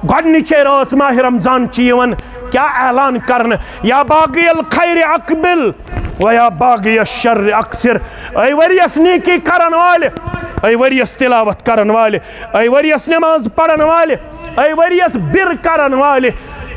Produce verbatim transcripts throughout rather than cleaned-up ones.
گۄڈنِچے رٲژ ماہِ رمضان چھِ یِوان کیٛاہ اعلان کرنہٕ؟ یا باغی الخیر اقبل و یا باغی الشر اقصر۔ اے ؤریَس نیکی کرن والہِ، اے ؤریَس تلاوت کرن والہِ، اے ؤریَس نماز پرن والہِ، اے ؤریَس بِر کرن والہِ،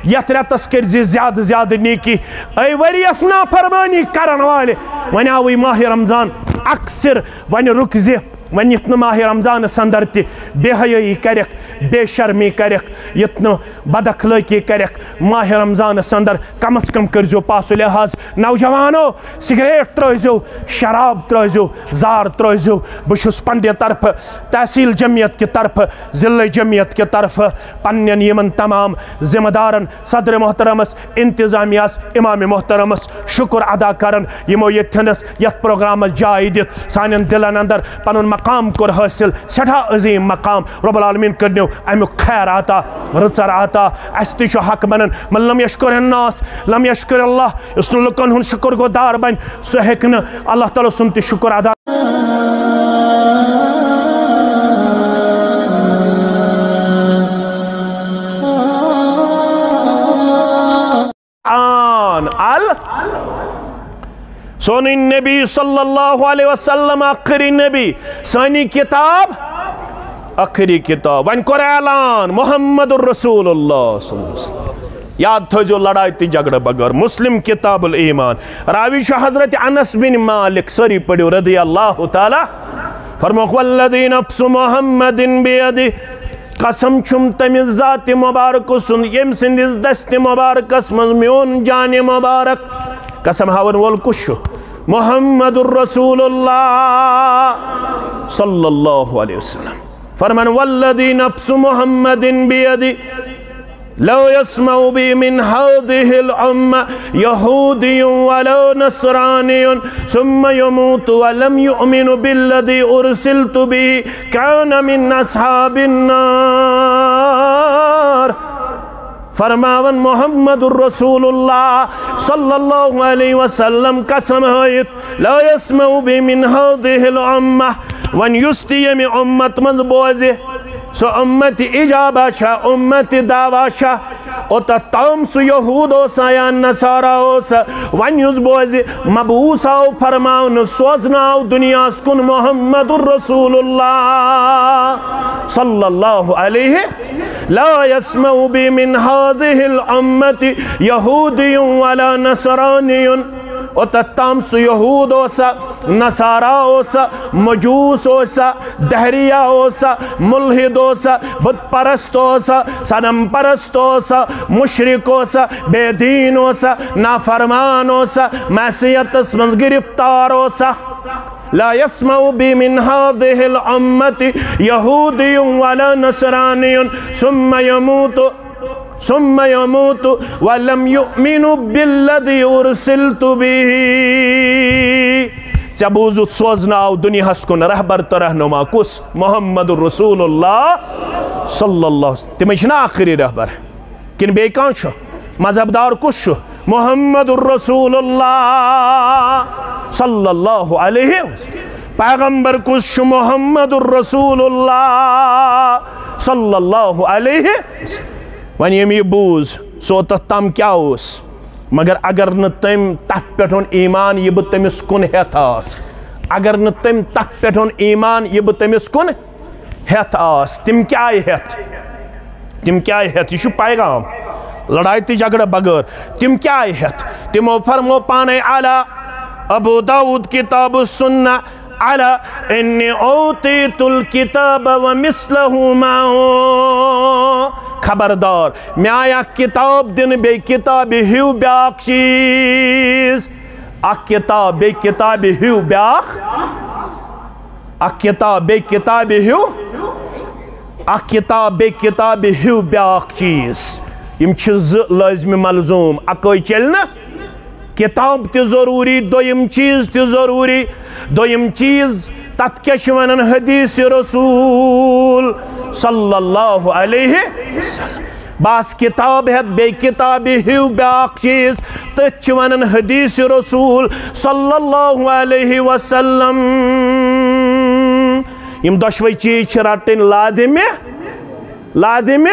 یتھ رٮ۪تس کٔرۍ زِ زیادٕ زیادٕ نیکی۔ اے ؤریَس نافرمٲنی کرن والہِ، وۄنۍ آوٕے ماہِ رمضان، اقصر، وۄنۍ رُک زِ۔ وۄنۍ یُتھ نہٕ ماہِ رمضانس اندر تہِ بے حیٲیی کرکھ، بے شرمی کرکھ، یُتھ نہٕ بد اخلٲقی کرکھ۔ ماہِ رمضانس اندر کم از کم کٔرزیو پاسہٕ لحاظ۔ نوجوانو، سگریٹ ترٲوزیو، شراب ترٲوزیو، زار ترٲوزیو۔ بہٕ چھُس پننہِ طرفہٕ، تحصیل جمعیت کہِ طرفہٕ، ضلع جمعیت کہِ طرفہٕ پننٮ۪ن یِمن تمام ذمہ دارن، صدر محترمس، انتظامیہس، امام محترمس شکر ادا کران، یِمو ییٚتھٮ۪نس یتھ پروگرامس جاے دِتھ سانٮ۪ن دلن اندر پنُن مقام کوٚر حٲصِل، سٮ۪ٹھاہ عظیٖم مقام۔ رب العالمین کٔرنو امیُک خیر عطا، رٕژر عطا۔ اسہِ تہِ چھُ حق بنان، من لم یشکر الناس لم یشکر اللہ۔ یُس نہٕ لُکن ہُنٛد شُکر گُزار بنہِ، سُہ ہیٚکہِ نہٕ اللہ تعالیٰ سُنٛد تہِ شُکر ادا۔ آن ال سونی نبی صلی اللہ علیہ وسلم، آخری نبی، سانی کتاب، آخری کتاب۔ وۄنۍ کوٚر اعلان محمد رسول اللہ صلی اللہ علیہ وسلم۔ یاد تھٲیزیو، لڑاے تہٕ جھگڑٕ بغٲر۔ مسلم کتاب الایمان، راوی چھُ حضرت انس بن مالک، سٲری پٔرِو، رضی اللہ تعالیٰ۔ فرموکھ، والذی نفس محمد بیدہ، قسم چھُم تٔمِس ذاتِ مبارکہٕ سُنٛد، ییٚمہِ سٕنٛدِس دستِ مبارکس منٛز میون جانِ مبارک۔ قسم ہاوَن وول کُس چھُ؟ محمد رسول اللہ صلی اللہ علیہ وسلم۔ فرمان، والذی نفس محمد بیدہ، لو يسمع بي من هذه الأمة يهودي ولا نصراني ثم يموت ولم يؤمن بالذي أرسلت به كان من أصحاب النار۔ فرماوان محمد رسول اللہ صلی اللہ علیہ وسلم قسم ہٲیِتھ، لا يسمع بي من هذه الأمة، وۄنۍ یُس تہِ ییٚمہِ اُمت منٛز بوزِ، سُہ اُمت اجابہ چھا، اُمت دعویٰ چھا، اوٚتتھ تام سُہ یہوٗد اوسا یا نصارہ اوسا، وۄنۍ یُس بوزِ مبعوث آو فرماونہٕ، سوزنہٕ آو دُنیاہَس کُن محمد رسول اللہ صلی اللہ علیہ، لا يسمع بي من هذه الأمة يهودي ولا نصراني۔ اوٚتتھ تام سُہ یہوٗد اوسا، نصارہ اوسا، مجوس اوسا، دہریہ اوسا، ملحد اوسا، بت پرست اوسا، صنم پرست اوسا، مشرک اوسا، بے دین اوسا، نافرمان اوسا، معصیتس منٛز گرفتار اوسا۔ لا يسمع بي من هذه الأمة يهودي ولا نصراني ثم يموت ثم يموت ولم يؤمن بالذي أرسلت به۔ ژےٚ بوٗزُتھ، سوزنہٕ آو دُنیاہَس کُن رہبر تہٕ رہنما کُس؟ محمد رسول اللہ صلی اللہ علیہ وسلم۔ تِمے چھِنہ آخری رہبر؟ کِنہٕ بیٚیہِ کانٛہہ چھُ؟ مذہب دار کُس چھُ؟ محمد رسول اللہ صلی اللہ علیہ وسلم۔ پیغمبر کُس چھُ؟ محمد رسول اللہ صلی اللہ علیہ وسلم۔ وۄنۍ ییٚمۍ یہِ بوٗز، سُہ اوٚتتھ تام کیٛاہ اوس؟ مگر اگر نہٕ تٔمۍ تَتھ پٮ۪ٹھ اوٚن ایمان، یہِ بہٕ تٔمِس کُن ہٮ۪تھ آس، اگر نہٕ تٔمۍ تَتھ پٮ۪ٹھ اوٚن ایمان، یہِ بہٕ تٔمِس کُن ہٮ۪تھ آس، تِم کیٛاہ آیہِ ہٮ۪تھ؟ تِم کیٛاہ آیہِ ہٮ۪تھ؟ یہِ چھُ پیغام، لڑایہِ تہٕ جھگڑٕ بغٲر۔ تِم کیٛاہ آیہِ ہٮ۪تھ؟ تِمو فرمو پانے، الا ابو داؤد کتاب السنہ، الا انی اوتیت الکتاب ومثلہ معہ۔ خبردار، مےٚ آیہِ اکھ کتاب دِنہٕ، بیٚیہِ کتابہِ ہیوٗ بیٛاکھ چیٖز۔ اکھ کتاب، بیٚیہِ کتابہِ ہیوٗ بیٛاکھ۔ اکھ کتاب، بیٚیہِ کتابہِ ہیوٗ۔ اکھ کتاب، بیٚیہِ کتابہِ ہیوٗ بیٛاکھ چیٖز۔ یِم چھِ زٕ لٲزمِ ملزوٗم، اکٲے چلہِ نہٕ۔ کتاب تہِ ضروٗری، دوٚیِم چیٖز تہِ ضروٗری۔ دوٚیِم چیٖز، تتھ کیٛاہ چھِ ونان؟ حدیث رسول صلی اللہ علیہ وسلم۔ بس کتاب ہٮ۪تھ بیٚیہِ کتابہِ ہیوٗ بیٛاکھ چیٖز، تٔتھۍ چھِ ونان حدیث رسول صلی اللہ علیہ وسلم۔ یِم دۄشوے چیٖز چھِ رٹٕنۍ لازمِ، لازمِ۔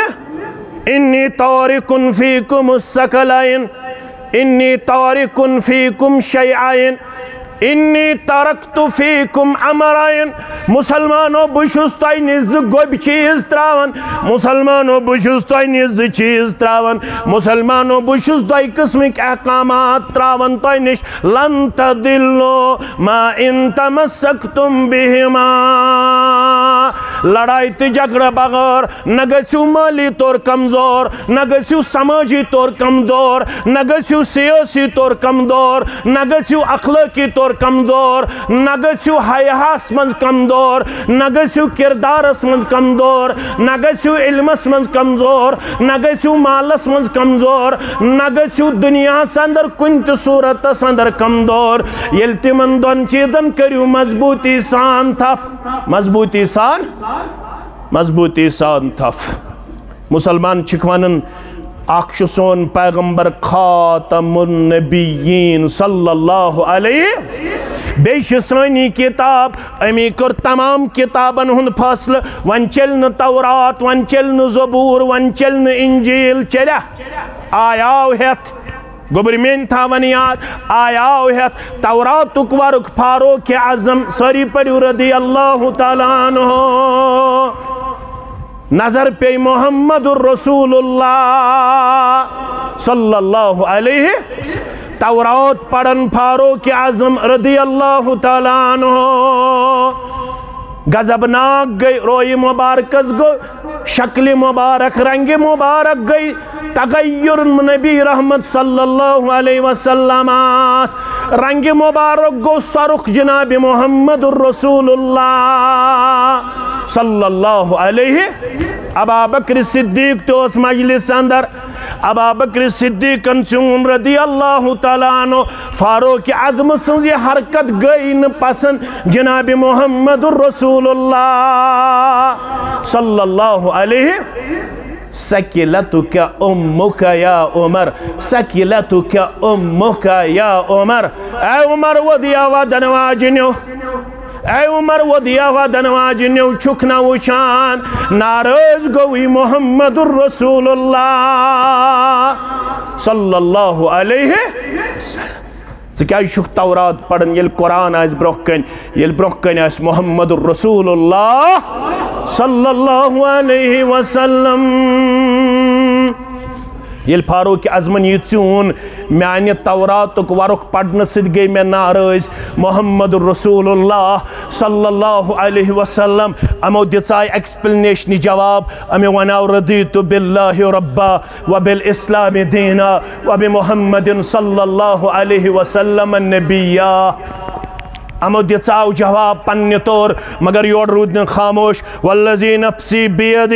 انی تارکن فیکم الثقلین، انی تارکن فیکم شیئین، انی ترکت فیکم امرین۔ مسلمانو، بہٕ چھُس تۄہہِ نِش زٕ گوٚبۍ چیٖز ترٛاوان۔ مسلمانو، بہٕ چھُس تۄہہِ نِش زٕ چیٖز ترٛاوان۔ مسلمانو، بہٕ چھُس دۄیہِ قٕسمٕکۍ احکامات ترٛاوان تۄہہِ نِش۔ لن تضلوا ما ان تمسکتم بہما۔ لڑائی تہٕ جھگڑٕ بغٲر نہ گژھِو مٲلی طور کمزور، نہ گژھِو سمٲجی طور کمزور، نہ گژھِو سیٲسی طور کمزور، نہ گژھِو اخلٲقی طور کمزور، نہ گژھِو حیاہس منٛز کمزور، نہ گژھِو کردارس منٛز کمزور، نہ گژھِو علمس منٛز کمزور، نہ گژھِو مالس منٛز کمزور، نہ گژھِو دُنیاہس اندر کُنہِ تہِ صورتس اندر کمزور۔ ییٚلہِ تِمن دۄن چیٖزن کٔرِو مضبوٗطی سان تھپھ، مضبوٗطی سان، مضبوٗطی سان تھپھ۔ مسلمان چھِکھ ونان، اکھ چھُ سون پیغمبر خاتم النبیین صلی اللہ علیہ، بیٚیہِ چھِ سٲنی کتاب، امی کٔر تمام کتابن ہُنٛد فٲصلہٕ۔ وۄنۍ چلہِ نہٕ تورات، وۄنۍ چلہِ نہٕ زبور، وۄنۍ چلہِ نہٕ انجیل، چلیا؟ آیاو ہٮ۪تھ۔ گوٚبرۍ میٛٲنۍ تھاوَن یاد، آیاو ہٮ۪تھ توراتُک ورُق فاروق اعظم، سٲری پٔرِو رضی اللہ تعالیٰ عنہ۔ نظر پیٚیہِ محمد رسول اللہ صلی اللہ علیہ وسلم۔ تورات پرن فاروق اعظم رضی اللہ تعالیٰ عنہ۔ غضبناک گٔے، رویہِ مبارکس گوٚو شکلِ مبارک، رنگِ مبارک گٔے تغیر نبی رحمت صلی اللہ علیہ وسلمس۔ رنگِ مبارک گوٚو سرخ جناب محمد رسول اللہ صلی اللہ علیہ۔ ابا بکر صدیق تہِ اوس مجلس اندر۔ ابا بکر صدیقن چون رضی اللہ تعالیٰ عنہ فاروق اعظم سٕنٛز یہِ حرکت گٔے نہٕ پسند جناب محمد رسول اللہ صلی اللہ علیہ۔ ثقلتک امک یا عمر، ثقلتک امک یا عمر۔ اے عمر، وۄدیاوا دنہٕ واجنیو، اے عمر، وۄدیاوا دنہٕ واجنیو، چھُکھ نہ وٕچھان؟ ناراض گوٚوٕے محمد رسول اللہ صلی اللہ علیہ وسلم۔ ژٕ کیٛازِ چھُکھ تورات پران، ییٚلہِ قرآن آسہِ برٛونٛہہ کنہِ، ییٚلہِ برٛونٛہہ کنہِ آسہِ محمد رسول اللہ صلی اللہ علیہ وسلم؟ ییٚلہِ فاروق اعظمن یہِ ژیوٗن، میانہِ توراتُک ورُق پرنہٕ سۭتۍ گٔے مےٚ ناراض محمد رسول اللہ صلی اللہ علیہ وسلم۔ یِمو دِژاے ایکسپلینیشنہِ جواب، أمۍ وناو، رضیت باللہ ربا وبالاسلام دینا وبمحمد صلی اللہ علیہ وسلم نبیا۔ یِمو دِژاو جواب پننہِ طور، مگر یورٕ روٗدۍ نہٕ خاموش۔ والذی نفسی بیدہ،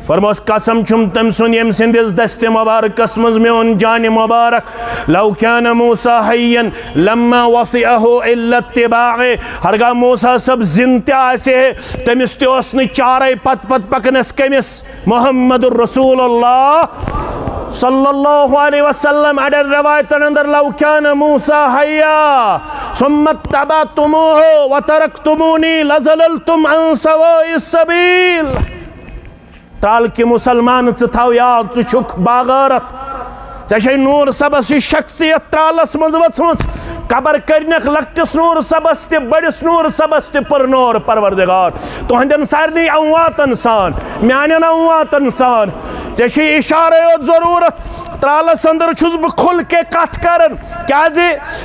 فرموس، قسم چھُم تٔمۍ سُنٛد ییٚمۍ سٕنٛدِس دستِ مبارکس منٛز میون جانِ مبارک، لو کان موسیٰ حیا لما وسعہ الا اتباعی، ہرگاہ موسیٰ صٲب زِنٛدٕ تہِ آسہِ ہے، تٔمِس تہِ اوس نہٕ چارے پتہٕ پتہٕ پکنس کٔمِس؟ محمد رسول اللہ صلی اللہ علیہ وسلم۔ اڑٮ۪ن روایتن اندر، لو کان موسیٰ حیا ثم اتبعتموہ وترکتمونی لضللتم عن سواء السبیل۔ ترٛالہٕ کہِ مسلمان، ژٕ تھاو یاد، ژٕ چھُکھ باغٲرت۔ ژےٚ چھے نوٗر صٲبس یہِ شخصیت ترٛالس منٛز ؤژھمٕژ۔ قبر کٔرنکھ لۄکٹِس نوٗر صٲبس تہِ، بٔڑِس نوٗر صٲبس تہِ پٔر نوٗر پروردگار۔ تُہنٛدٮ۪ن سارنٕے امواتن سان، میانٮ۪ن امواتن سان۔ ژےٚ چھے اشارے یوت ضروٗرت۔ ترٛالس اندر چھُس بہٕ کھُل کے کتھ کران۔ کیازِ؟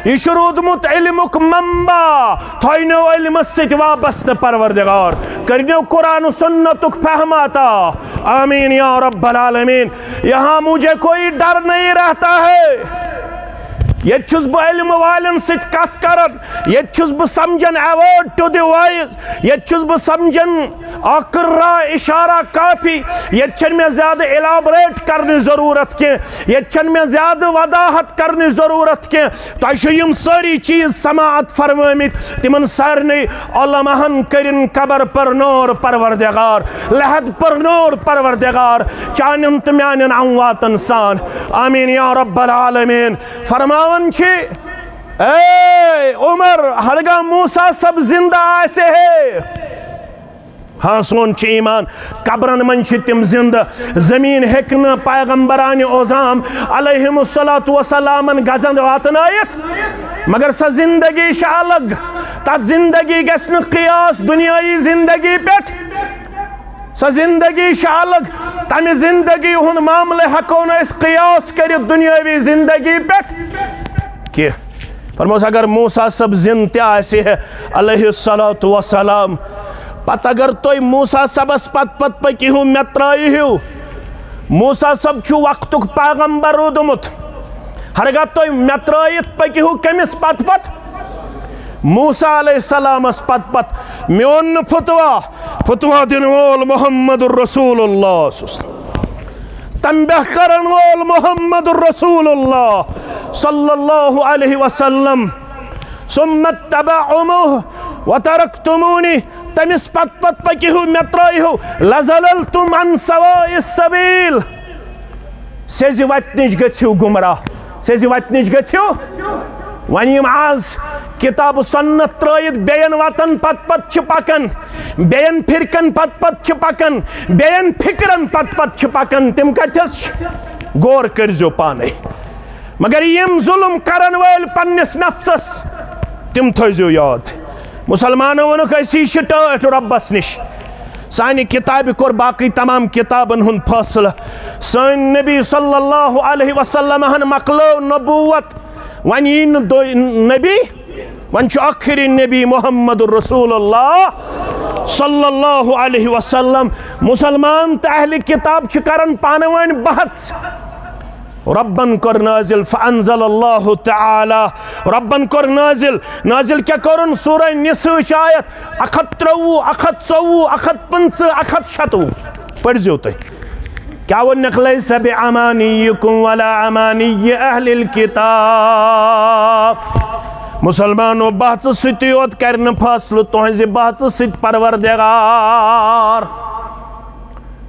یہِ چھُ روٗدمُت علمُک منبع، تھاونیو علمس سۭتۍ وابستہٕ پروردگار۔ کٔرنیو قرآن و سنتُک فہم عطا۔ آمین یا رب العالمین۔ یہاں مجھے کوئی ڈر نہیں رہتا ہے۔ ییٚتہِ چھُس بہٕ علمہٕ والٮ۪ن سۭتۍ کتھ کران، ییٚتہِ چھُس بہٕ سمجھان a word to the wise، ییٚتہِ چھُس بہٕ سمجھان اکھ را اشارہ کافی۔ ییٚتہِ چھَنہٕ مےٚ زیادٕ elaborate کرنٕچ ضروٗرت کینٛہہ، ییٚتہِ چھَنہٕ مےٚ زیادٕ وضاحت کرنٕچ ضروٗرت کینٛہہ۔ تۄہہِ چھِو یِم سٲری چیٖز سماعت فرمٲمٕتۍ، تِمن سارنٕے علماہن کٔرِن قبر پٔر نوٗر پروردگار، لحد پٔر نوٗر پروردگار، چانٮ۪ن تہٕ میانٮ۪ن امواتن سان۔ آمین یا رب العالمین۔ فرماوان چھِ، اے عمر، ہرگاہ موسیٰ صٲب زندہ آسہِ ہے، ہاں، سون چھُ ایمان، قبرن منٛز چھِ تِم زندٕ۔ زمین ہیٚکہِ نہٕ پیغمبرانِ عظام علیہم الصلوۃ والسلامن گزن واتنٲیِتھ، مگر سۄ زندگی چھِ الگ۔ تتھ زندگی گژھِ نہٕ قیاس دنیاوی زندگی پٮ۪ٹھ۔ سۄ زندگی چھِ الگ۔ تمہِ زندگی ہُنٛد معاملہٕ ہٮ۪کو نہٕ أسۍ قیاس کٔرِتھ دنیاوی زندگی پٮ۪ٹھ کینٛہہ۔ فرموس، اگر موسیٰ صٲب زِنٛدٕ تہِ آسہِ ہے، علیہ الصلوۃ والسلام، پتہٕ اگر تُہۍ موسیٰ صٲبس پتہٕ پتہٕ پٔکِو، مےٚ ترٛٲیِو۔ موسیٰ صٲب چھُ وقتُک پیغمبر روٗدمُت۔ ہرگاہ تُہۍ مےٚ ترٛٲیِتھ پٔکِو کٔمِس پتہٕ پتہٕ؟ موسیٰ علیہ السلامس پتہٕ پتہٕ۔ میون نہٕ فتوا، فتوا دِنہٕ وول محمد رسول اللہ صلی اللہ علیہ وسلم۔ تنبیہ کرن وول محمد رسول اللہ صلی اللہ علیہ وسلم۔ ثم اتبعتموه وتركتموني۔ تٔمِس پتہٕ پتہٕ پٔکِو، مےٚ ترٛٲیِو۔ لضللتم عن سواء السبيل۔ سیٚزِ وتہِ نِش گٔژھِو گمراہ، سیٚزِ وتہِ نِش گٔژھِو۔ وۄنۍ یِم آز کتاب و سنت ترٲیِتھ بیٚین وتن پتہٕ پتہٕ چھِ پکان، بیٚین فرقن پتہٕ پتہٕ چھِ پکان، بیٚین فکرن پتہٕ پتہٕ چھِ پکان، تِم کتھس چھِ؟ غور کٔرزیو پانے۔ مگر یِم ظلم کرن وٲلۍ پننِس نفسس، تِم تھٲیزیو یاد۔ مسلمانو ووٚنُکھ، أسی چھِ ٹٲٹھۍ رۄبس نِش۔ سانہِ کتابہِ کوٚر باقٕے تمام کتابن ہُنٛد فٲصلہٕ۔ سٲنۍ نبی صلی اللہ علیہ وسلم ہن مۄکلٲو نبوت، وۄنۍ یی نہٕ دۄ-، نبی، وۄنۍ چھُ ٲخری نبی محمد رسول اللہ صلی اللہ علیہ وسلم۔ مسلمان تہٕ اہل کتاب چھِ کران پانہٕ ؤنۍ بحث۔ ربن کوٚر نازل، فانزل اللہ تعالی، ربن کوٚر نازل۔ نازل کیٛاہ کوٚرُن؟ سورہ نساء چہِ آیت اکھ ہتھ ترٛوٚوُہ، اکھ ہتھ ژوٚوُہ، اکھ ہتھ پٕنٛژٕہ، اکھ ہتھ شتوُہ۔ پٔرزیو تُہۍ۔ کیٛاہ ووٚنکھ؟ لیس بامانیکم ولا امانی اہل الکتاب۔ مسلمانو، بحثہٕ سۭتی یوت کرِ نہٕ فٲصلہٕ تُہنٛزِ بحثہٕ سۭتۍ پروردگار۔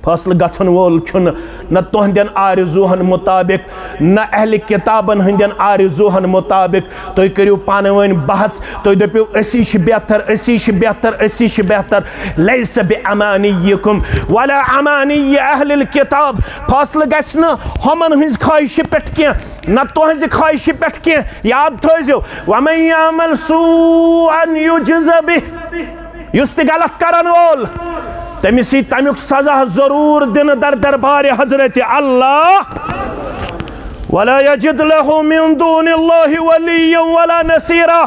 فٲصلہٕ گژھن وول چھُنہٕ نہ تُہنٛدٮ۪ن آرزوٗہن مُطابق، نہ اہلِ کِتابن ہٕنٛدٮ۪ن آرزوٗہن مُطابق۔ تُہۍ کٔرِو پانہٕ ؤنۍ بحث، تُہۍ دٔپِو، "أسی چھِ بہتر، أسی چھِ بہتر، أسی چھِ بہتر۔" لیس بامانیکم ولا امانی اہل الکتاب۔ فٲصلہٕ گژھِ نہٕ ہُمن ہٕنٛزِ خواہشہِ پٮ۪ٹھ کینٛہہ، نہ تُہنٛزِ خواہشہِ پٮ۪ٹھ کینٛہہ۔ یاد تھٲیزیو، "ومن یعمل سوءا یجز بہ۔" یُس تہِ غلط کرن وول، تٔمِس یی تمیُک سزا ضروٗر دِنہٕ در دربارِ حضرت اللہ۔ "ولا یجد لہ من دون اللہ ولیا ولا نصیرا۔"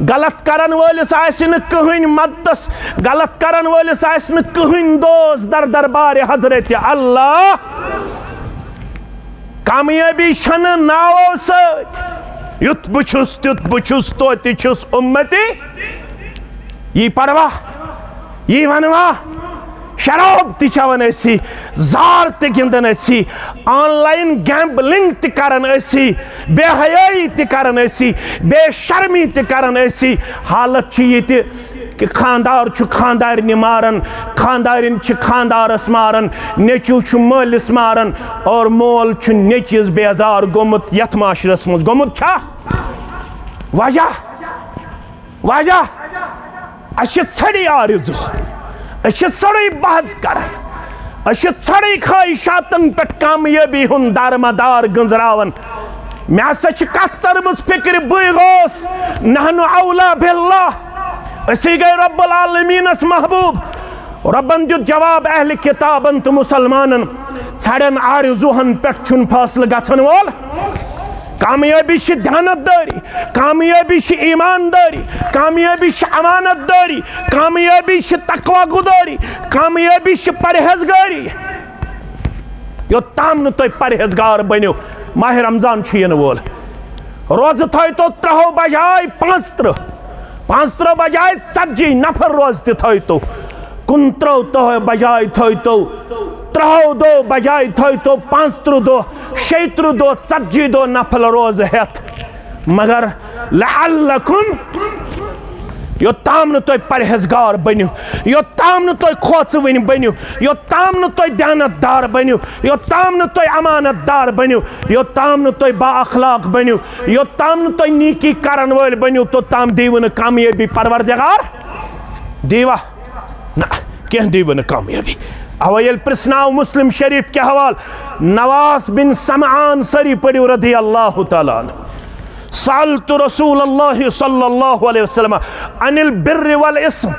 غلط کرن وٲلِس آسہِ نہٕ کٕہٕنۍ مدتس، غلط کرن وٲلِس آسہِ نہٕ کٕہٕنۍ دوست در دربارِ حضرت اللہ۔ کامیٲبی چھنہٕ ناوو سۭتۍ، یُتھ بہٕ چھُس، تیُتھ بہٕ چھُس، توتہِ چھُس اُمتی۔ یی پروا، یی ونوا، شراب تہِ چٮ۪وان أسی، زار تہِ گِنٛدان أسی، آن لائن گیمبلنگ تہِ کران أسی، بے حیٲیی تہِ کران أسی، بے شرمی تہِ کران أسی۔ حالت چھِ یہِ تہِ کہ خاندار چھُ خاندارنہِ ماران، خاندارِنۍ چھِ خاندارس ماران، نیٚچو چھُ مٲلِس ماران، اور مول چھُ نیٚچوِس بیزار گوٚمُت۔ یتھ معاشرس منٛز گوٚمُت چھا؟ وجہ، وجہ، اسہِ چھِ ژھرِ آرزو، أسۍ چھِ ژھرٕے بحث کران، أسۍ چھِ ژھرٕے خواہشاتن پٮ۪ٹھ کامیٲبی ہُنٛد دارمدار گنٛزراوان۔ مےٚ ہسا چھِ کتھ تٔرمٕژ فکرِ، بٕے گوس نحن اولا باللہ، أسی گٔے رب العالمینس محبوب۔ ربن دیُت جواب اہل کتابن تہٕ مسلمانن، ژھرٮ۪ن آرزوہن پٮ۪ٹھ چھُنہٕ فٲصلہٕ گژھن وول۔ کامیٲبی چھِ دیانت دٲری، کامیٲبی چھِ ایمان دٲری، کامیٲبی چھِ امانت دٲری، کامیٲبی چھِ تقوی گُدٲری، کامیٲبی چھِ پرہیزگٲری۔ یوٚتام نہٕ تُہۍ پرہیزگار بٔنِو، ماہِ رمضان چھُ یِنہٕ وول۔ روزٕ تھٲیتو ترٛہو بجاے پانٛژترٕہ، پانٛژترٕہ بجاے ژتجی نفل روزٕ تہِ تھٲیتو۔ کُنترٕہ دۄہ بجاے تھٲیتو، ترٛہو دۄہ بجاے تھٲیتو پانٛژترٕہ دۄہ، شیٚیہِ ترٕہ دۄہ، ژتجی دۄہ نفل روزٕ ہٮ۪تھ۔ مگر لعلکم، یوٚتام نہٕ تُہۍ پرہیزگار بٔنِو، یوٚتام نہٕ تُہۍ کھوژوٕنۍ بٔنِو، یوٚتام نہٕ تُہۍ دیانت دار بٔنِو، یوٚتام نہٕ تُہۍ امانت دار بٔنِو، یوٚتام نہٕ تُہۍ با اخلاق بٔنِو، یوٚتام نہٕ تُہۍ نیکی کرن وٲلۍ بٔنِو، توٚتام دیٖوٕ نہٕ کامیٲبی پروردگار۔ دیٖوا؟ نہ۔ کینٛہہ دیٖوٕ نہٕ کامیٲبی۔ اَوَے ییٚلہِ پرٛژھناو مسلم شریف کہِ حوالہٕ نواس بن سمعان، سٲری پٔرِو، رضی اللہ تعالیٰ عنہ، سألت رسول اللہ صلی اللہ علیہ وسلم عن البر والاسم۔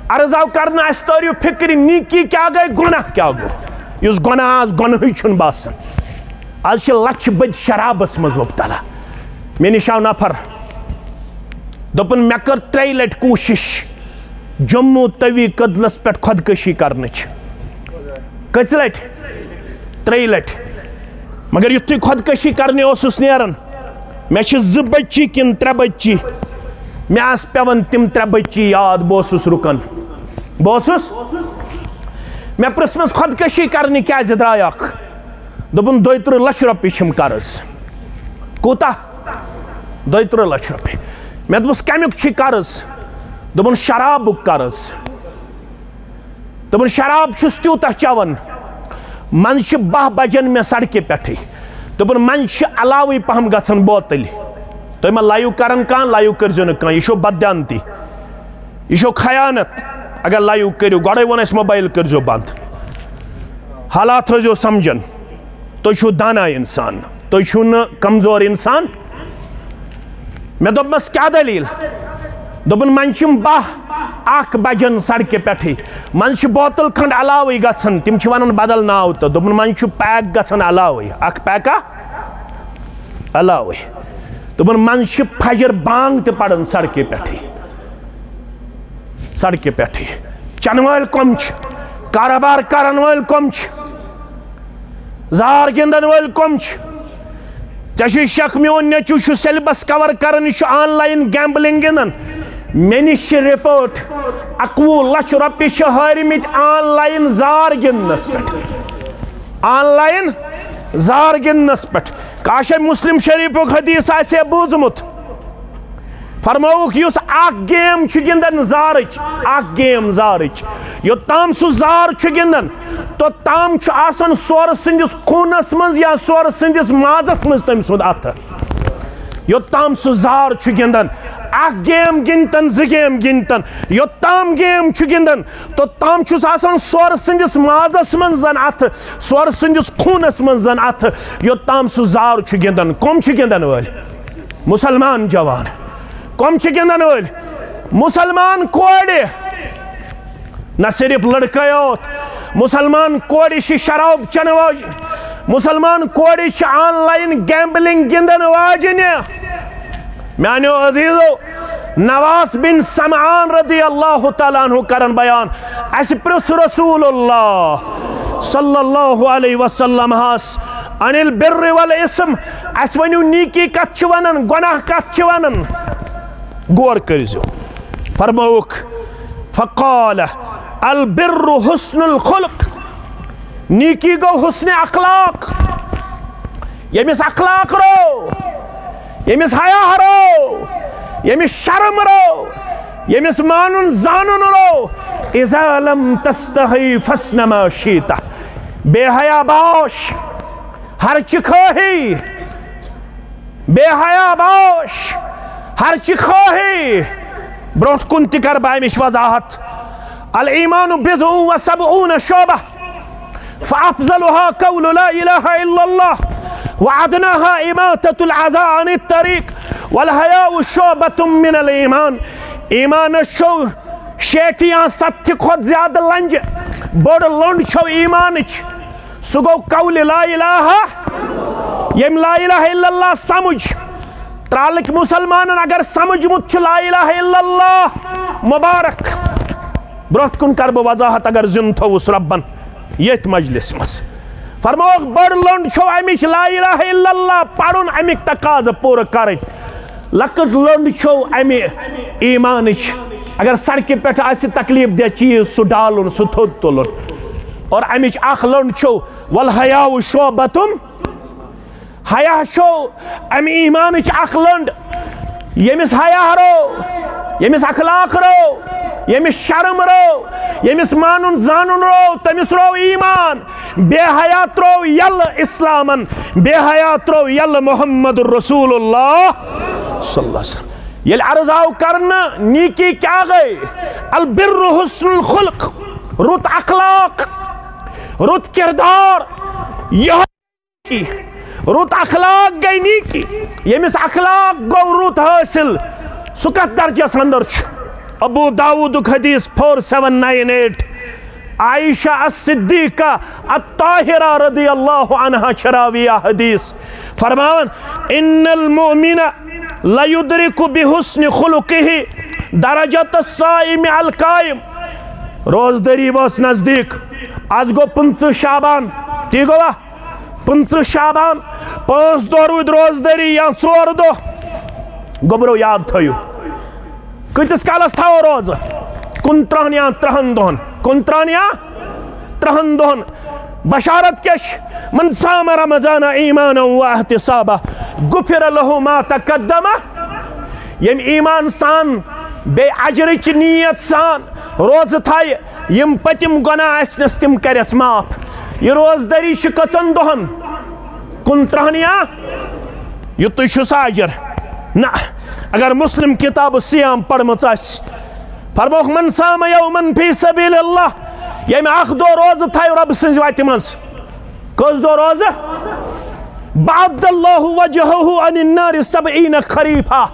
عرض آو کرنہٕ، اَسہِ تٲریو فکرِ نیٖکی کیٛاہ گٔے، گۄناہ کیٛاہ گوٚو؟ یُس گۄناہ آز گۄنہٕے چھُنہٕ باسان۔ آز چھِ لچھِ بٔدۍ شرابس منٛز مبتلا۔ مےٚ نِش آو نفر، دوٚپُن، مےٚ کٔر ترٛیٚیہِ لٹہِ کوٗشش جموں توی کدلس پٮ۪ٹھ خودکشی کرنٕچ۔ کٔژِ لٹہِ؟ ترٛیٚیہِ لٹہِ۔ مگر یُتھُے خودکشی کرنہِ اوسُس نیران، مےٚ چھِ زٕ بچی کِنہٕ ترٛےٚ بچی، مےٚ آسہٕ پٮ۪وان تِم ترٛےٚ بچی یاد۔ بہٕ اوسُس رُکان، بہٕ اوسُس، مےٚ پرٛژھمَس، خۄدکٔشی کرنہِ کیٛازِ درٛایَکھ؟ دوٚپُن، دۄیہِ تٕرٛہ لَچھ رۄپیہِ چھِم قرض۔ کوٗتاہ؟ دۄیہِ تٕرٛہ لَچھ رۄپیہِ۔ مےٚ دوٚپُس، کَمیُک چھی قرض؟ دوٚپُن، شرابُک قرض۔ دوٚپُن، شراب چھُس تیوٗتاہ چٮ۪وان، منٛزٕ چھِ باہ بجان مےٚ سڑکہِ پٮ۪ٹھٕے۔ دوٚپُن، منٛزٕ چھِ علاوٕے پہم گژھان بوتلہِ۔ تُہۍ ما لایِو کران کانٛہہ؟ لایِو کٔرۍزیو نہٕ کانٛہہ، یہِ چھو بددیانتی، یہِ چھو خیانت۔ اگر لایِو کٔرِو، گۄڈَے ووٚن اَسہِ موبایل کٔرۍزیو بنٛد۔ حالات تھٲیزیو سمجھان۔ تُہۍ چھِو دانا انسان، تُہۍ چھِو نہٕ کمزور انسان۔ مےٚ دوٚپمَس، کیٛاہ دٔلیٖل؟ دوٚپُن، منٛزٕ چھِم باہ اکھ بجان سڑکہِ پٮ۪ٹھٕے، منٛزٕ چھِ بوتل کھنٛڈ علاوٕے گژھان، تِم چھِ وَنان بدل ناو تہٕ۔ دوٚپُن، منٛزٕ چھُ پیک گژھان علاوٕے، اکھ پیکا علاوٕے۔ دوٚپُن، منٛزٕ چھِ فجر بانگ تہِ پران سڑکہِ پٮ۪ٹھٕے۔ سڑکہِ پٮ۪ٹھٕے۔ چنہٕ وٲلۍ کۄم چھِ؟ کاروبار کرن وٲلۍ کۄم چھِ؟ زار گِنٛدن وٲلۍ کۄم چھِ؟ ژےٚ چھُے شک، میون نیٚچو چھُ سیلبس کور کران، یہِ چھُ آن لاین گیمبلنگ گِنٛدان۔ مےٚ نِش چھِ رپورٹ، اَکوُہ لچھ رۄپیہِ چھِ ہٲرمٕتۍ آن لاین زار گِنٛدنس پٮ۪ٹھ۔ آن لاین زار گِنٛدنس پٮ۪ٹھ۔ کاش مسلم شریفُک حدیث آسہِ ہے بوٗزمُت۔ فرمووُکھ، یُس اکھ گیم چھُ گِنٛدان زارٕچ، اکھ گیم زارٕچ، یوٚتام سُہ زار چھُ گِنٛدان، توٚتام چھُ آسان سورٕ سٕنٛدِس خوٗنس منٛز یا سورٕ سٕنٛدِس مازس منٛز تٔمۍ سُنٛد اَتھٕ۔ یوٚتام سُہ زار چھُ گِنٛدان، اکھ گیم گِنٛدتن، زٕ گیم گِنٛدتن، یوٚتام گیم چھُ گِنٛدان، توٚتام چھُس آسان سورٕ سٕنٛدِس مازس منٛز زن اَتھٕ، سورٕ سٕنٛدِس خوٗنس منٛز زن اَتھٕ، یوٚتام سُہ زار چھُ گِنٛدان۔ کۄم چھِ گِنٛدن وٲلۍ؟ مسلمان جوان۔ کۄم چھِ گِنٛدن وٲلۍ؟ مسلمان کورِ۔ نہ صرف لڑکے یوت، مسلمان کورِ چھِ شراب چنہٕ واجہِ، مسلمان کورِ چھِ آن لاین گیمبلنگ گِنٛدن واجنہِ۔ میانیو عزیزو، نواس بن سمعان رضی اللہ تعالیٰ عنہ کرن بیان، اسہِ پرژھ رسول اللہ صلی اللہ علیہ وسلم ہس عن البر والاسم، اسہِ ؤنِو نیکی کتھ چھِ ونان، گۄناہ کتھ چھِ ونان؟ غور کٔرزیو۔ فرمووُکھ، فقال البر حسن الخلق، نیکی گوٚو حسن اخلاق۔ ییٚمِس اخلاق رو، ییٚمِس حیا رو، ییٚمِس شرم رو، ییٚمِس مانُن زانُن رو، اذا لم تستحی فاصنع ما شئت۔ بے حیا باش، ہرچہِ خواہی، بے حیا باش، ہرچہِ خواہی۔ برونٛٹھ کُن تہِ کر بہٕ امِچ وضاحت۔ الایمان بضع و سبعون شعبہ، فافضلها قول لا الہ الا اللہ، وادناها اماطۃ الاذی عن الطریق، والحیاء شعبۃ من الایمان۔ ایمانس چھو شیٹھ یا ستتھِ کھۄتہٕ زیادٕ لنجہِ۔ بٔڑ لٔنڈ چھو ایمانٕچ۔ سُہ گوٚو قول لا الہ، ییٚمۍ لا الہ الا اللہ سمجھ۔ ترالٕکۍ مسلمانن اگر سمجھمُت چھُ لا الہ الا اللہ، مبارک۔ برونٛٹھ کُن کرٕ بہٕ وضاحت، اگر زِندٕ تھوٚوُس رۄبن ییٚتھۍ مجلس منٛز۔ فرمووُکھ، بٔڑ لٔنڈ چھو امِچ لا الہ الا اللہ پرُن، امِکۍ تقاضہٕ پوٗرٕ کرٕنۍ۔ لۄکٕٹ لٔنڈ چھو امہِ ایمانٕچ۔ اگر سڑکہِ پٮ۪ٹھ آسہِ تکلیف دہ چیز، سُہ ڈالُن، سُہ تھوٚد تُلُن۔ اور امِچ اکھ لٔنڈ چھو، والحیاء شعبۃ، حیا چھو امہِ ایمانٕچ اکھ لٔنڈ۔ ییٚمِس حیا رو، ییٚمِس اخلاق رو، ییٚمِس شرم رو، ییٚمِس مانُن زانُن رو، تٔمِس رو ایمان۔ بے حیا ترٛوو یَلہٕ اسلامن، بے حیا ترٛوو یَلہٕ محمد رسول اللہ صلی اللہ علیہ وسلم۔ ییٚلہِ عرض آو کرنہٕ، نیکی کیٛاہ گٔے؟ البر حسن الخلق۔ رُت اخلاق، رُت کردار، یِہوٚے نیکی۔ رُت اخلاق گٔے نیکی۔ ییٚمِس اخلاق گوٚو رُت حٲصِل، سُہ کتھ درجس اندر چھُ؟ ابو داؤدُک حدیث فور سیون نائن ایٹ، عائشہ الصدیقہ الطاہرہ رضی اللہ عنہا چھِ راویہ حدیث، فرماوان، ان المؤمن لیدرک بحسن خلقہ درجۃ الصائم القائم۔ روزدٲری وٲژ نزدیٖک، از گوٚو پٕنٛژٕہ شعبان، تی گوٚوا؟ پٕنٛژٕہ شعبان، پانٛژھ دۄہ روٗدۍ روزدٲری یا ژور دۄہ۔ گوٚبرو، یاد تھٲیِو، کۭتِس کالس تھاوو روزٕ؟ کُنترٕہن یا ترٕٛہن دۄہن، کُنترٕہن یا ترٕٛہن دۄہن۔ بشارت کیٛاہ چھِ؟ من صام رمضان ایمانا و احتسابا غفر لہ ما تقدم۔ ییٚمۍ ایمان سان، بیٚیہِ اجرٕچ نیت سان روزٕ تھایہِ، یِم پٔتِم گۄناہ آسنَس، تِم کَرٮ۪س معاف۔ یہِ روزدٲری چھِ کٔژَن دۄہَن؟ کُنترٕٛہَن یا؟ یُتُے چھُ سا اجر؟ نہ۔ اگر مسلم کتاب الصیام پرمٕژ آسہِ، فرمووُکھ، من صام یوما فی سبیل اللہ، ییٚمہِ اکھ دۄہ روزٕ تھایہِ رۄبہٕ سٕنٛزِ وتہِ منٛز۔ کٔژ دۄہ روزٕ؟ بعد اللہ وجہہ عن النار سبعین خریفا۔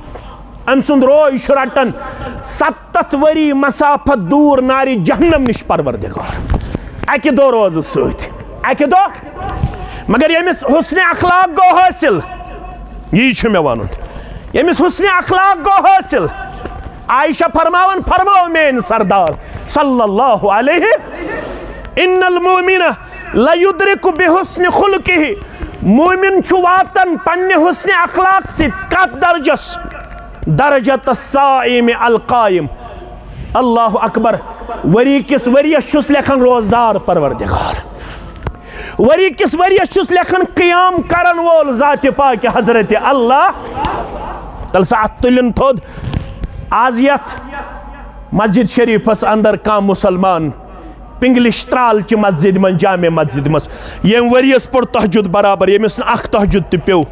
أمۍ سُنٛد روے چھُ رٹان ستتھ ؤری مسافت دوٗر نارِ جہنم نِش، پروردگار۔ اکہِ دۄہ روزٕ سۭتۍ، اکہِ دۄہ۔ مگر ییٚمِس حسن اخلاق گوٚو حٲصِل، یی چھُ مےٚ ونُن، ییٚمِس حسن اخلاق گوٚو حٲصِل، عائشہ فرماوان، فرمٲو میٲنۍ سردار صلی اللہ علیہ، ان المؤمن لیدرک بحسن خلقہ، مومن چھُ واتان پننہِ حسن اخلاق سۭتۍ کتھ درجس؟ درجۃ الصائم القائم۔ اللہ اکبر۔ ؤری کِس ؤریس چھُس لیکھان روزدار پروردگار، ؤری کِس ؤریس چھُس لیکھان قیام کرن وول ذات پاک حضرت اللہ۔ تیٚلہِ سا اتھ تُلِن تھوٚد۔ آز یتھ مسجد شریفس اندر کانٛہہ مسلمان پنگلش ترال چہِ مسجد منٛز، جامع مسجد منٛز، ییٚمۍ ؤریس پوٚر تہجد برابر، ییٚمِس نہٕ اکھ تہجد تہِ پیوٚو،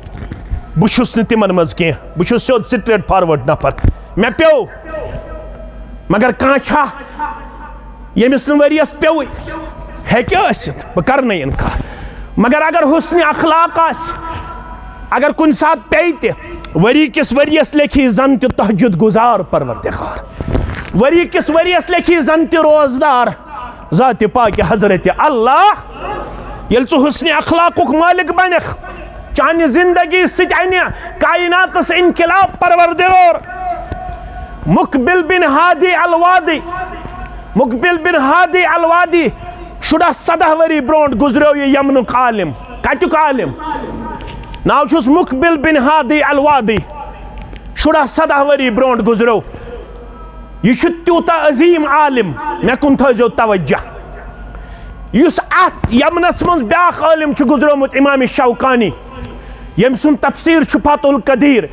بہٕ چھُس نہٕ تِمن منٛز کینٛہہ، بہٕ چھُس سیوٚد سٹریٹ فارورڈ نفر، مےٚ پیوٚو۔ مگر کانٛہہ چھا ییٚمِس نہٕ ؤریس پیوٚوُے؟ ہیٚکہِ ٲسِتھ، بہٕ کرٕ نہٕ انکار، مگر اگر حسن اخلاق آسہِ، اگر کُنہِ ساتہٕ پیٚیہِ تہِ، ؤری کِس ؤریس لیکھِ زن تہِ تہجد گزار پروردگار، ؤری کِس ؤریس لیکھِ زن تہِ روزدار ذات پاک حضرت اللہ۔ ییٚلہِ ژٕ حسن اخلاقُک مٲلِک بنکھ، چانہِ زندگی سۭتۍ انہِ کائناتس انقلاب پروردگار۔ مقبل بن ہادی الوادی، مقبل بن ہادی الوادی، شُراہ سداہ ؤری برونٛٹھ گُزریو یہِ یمنُک عالم۔ کتیُک عالم؟ ناو چھُس مقبل بن ہادی الوادی۔ شُراہ سداہ ؤری برونٛٹھ گُزریو۔ یہِ چھُ تیوٗتاہ عظیٖم عالم، مےٚ کُن تھٲیزیو توجہ۔ یُس اتھ یمنس منٛز بیٛاکھ عالم چھُ گُزریومُت، امام شوکانی، ییٚمۍ سُنٛد تفسیر چھُ فتح القدیر،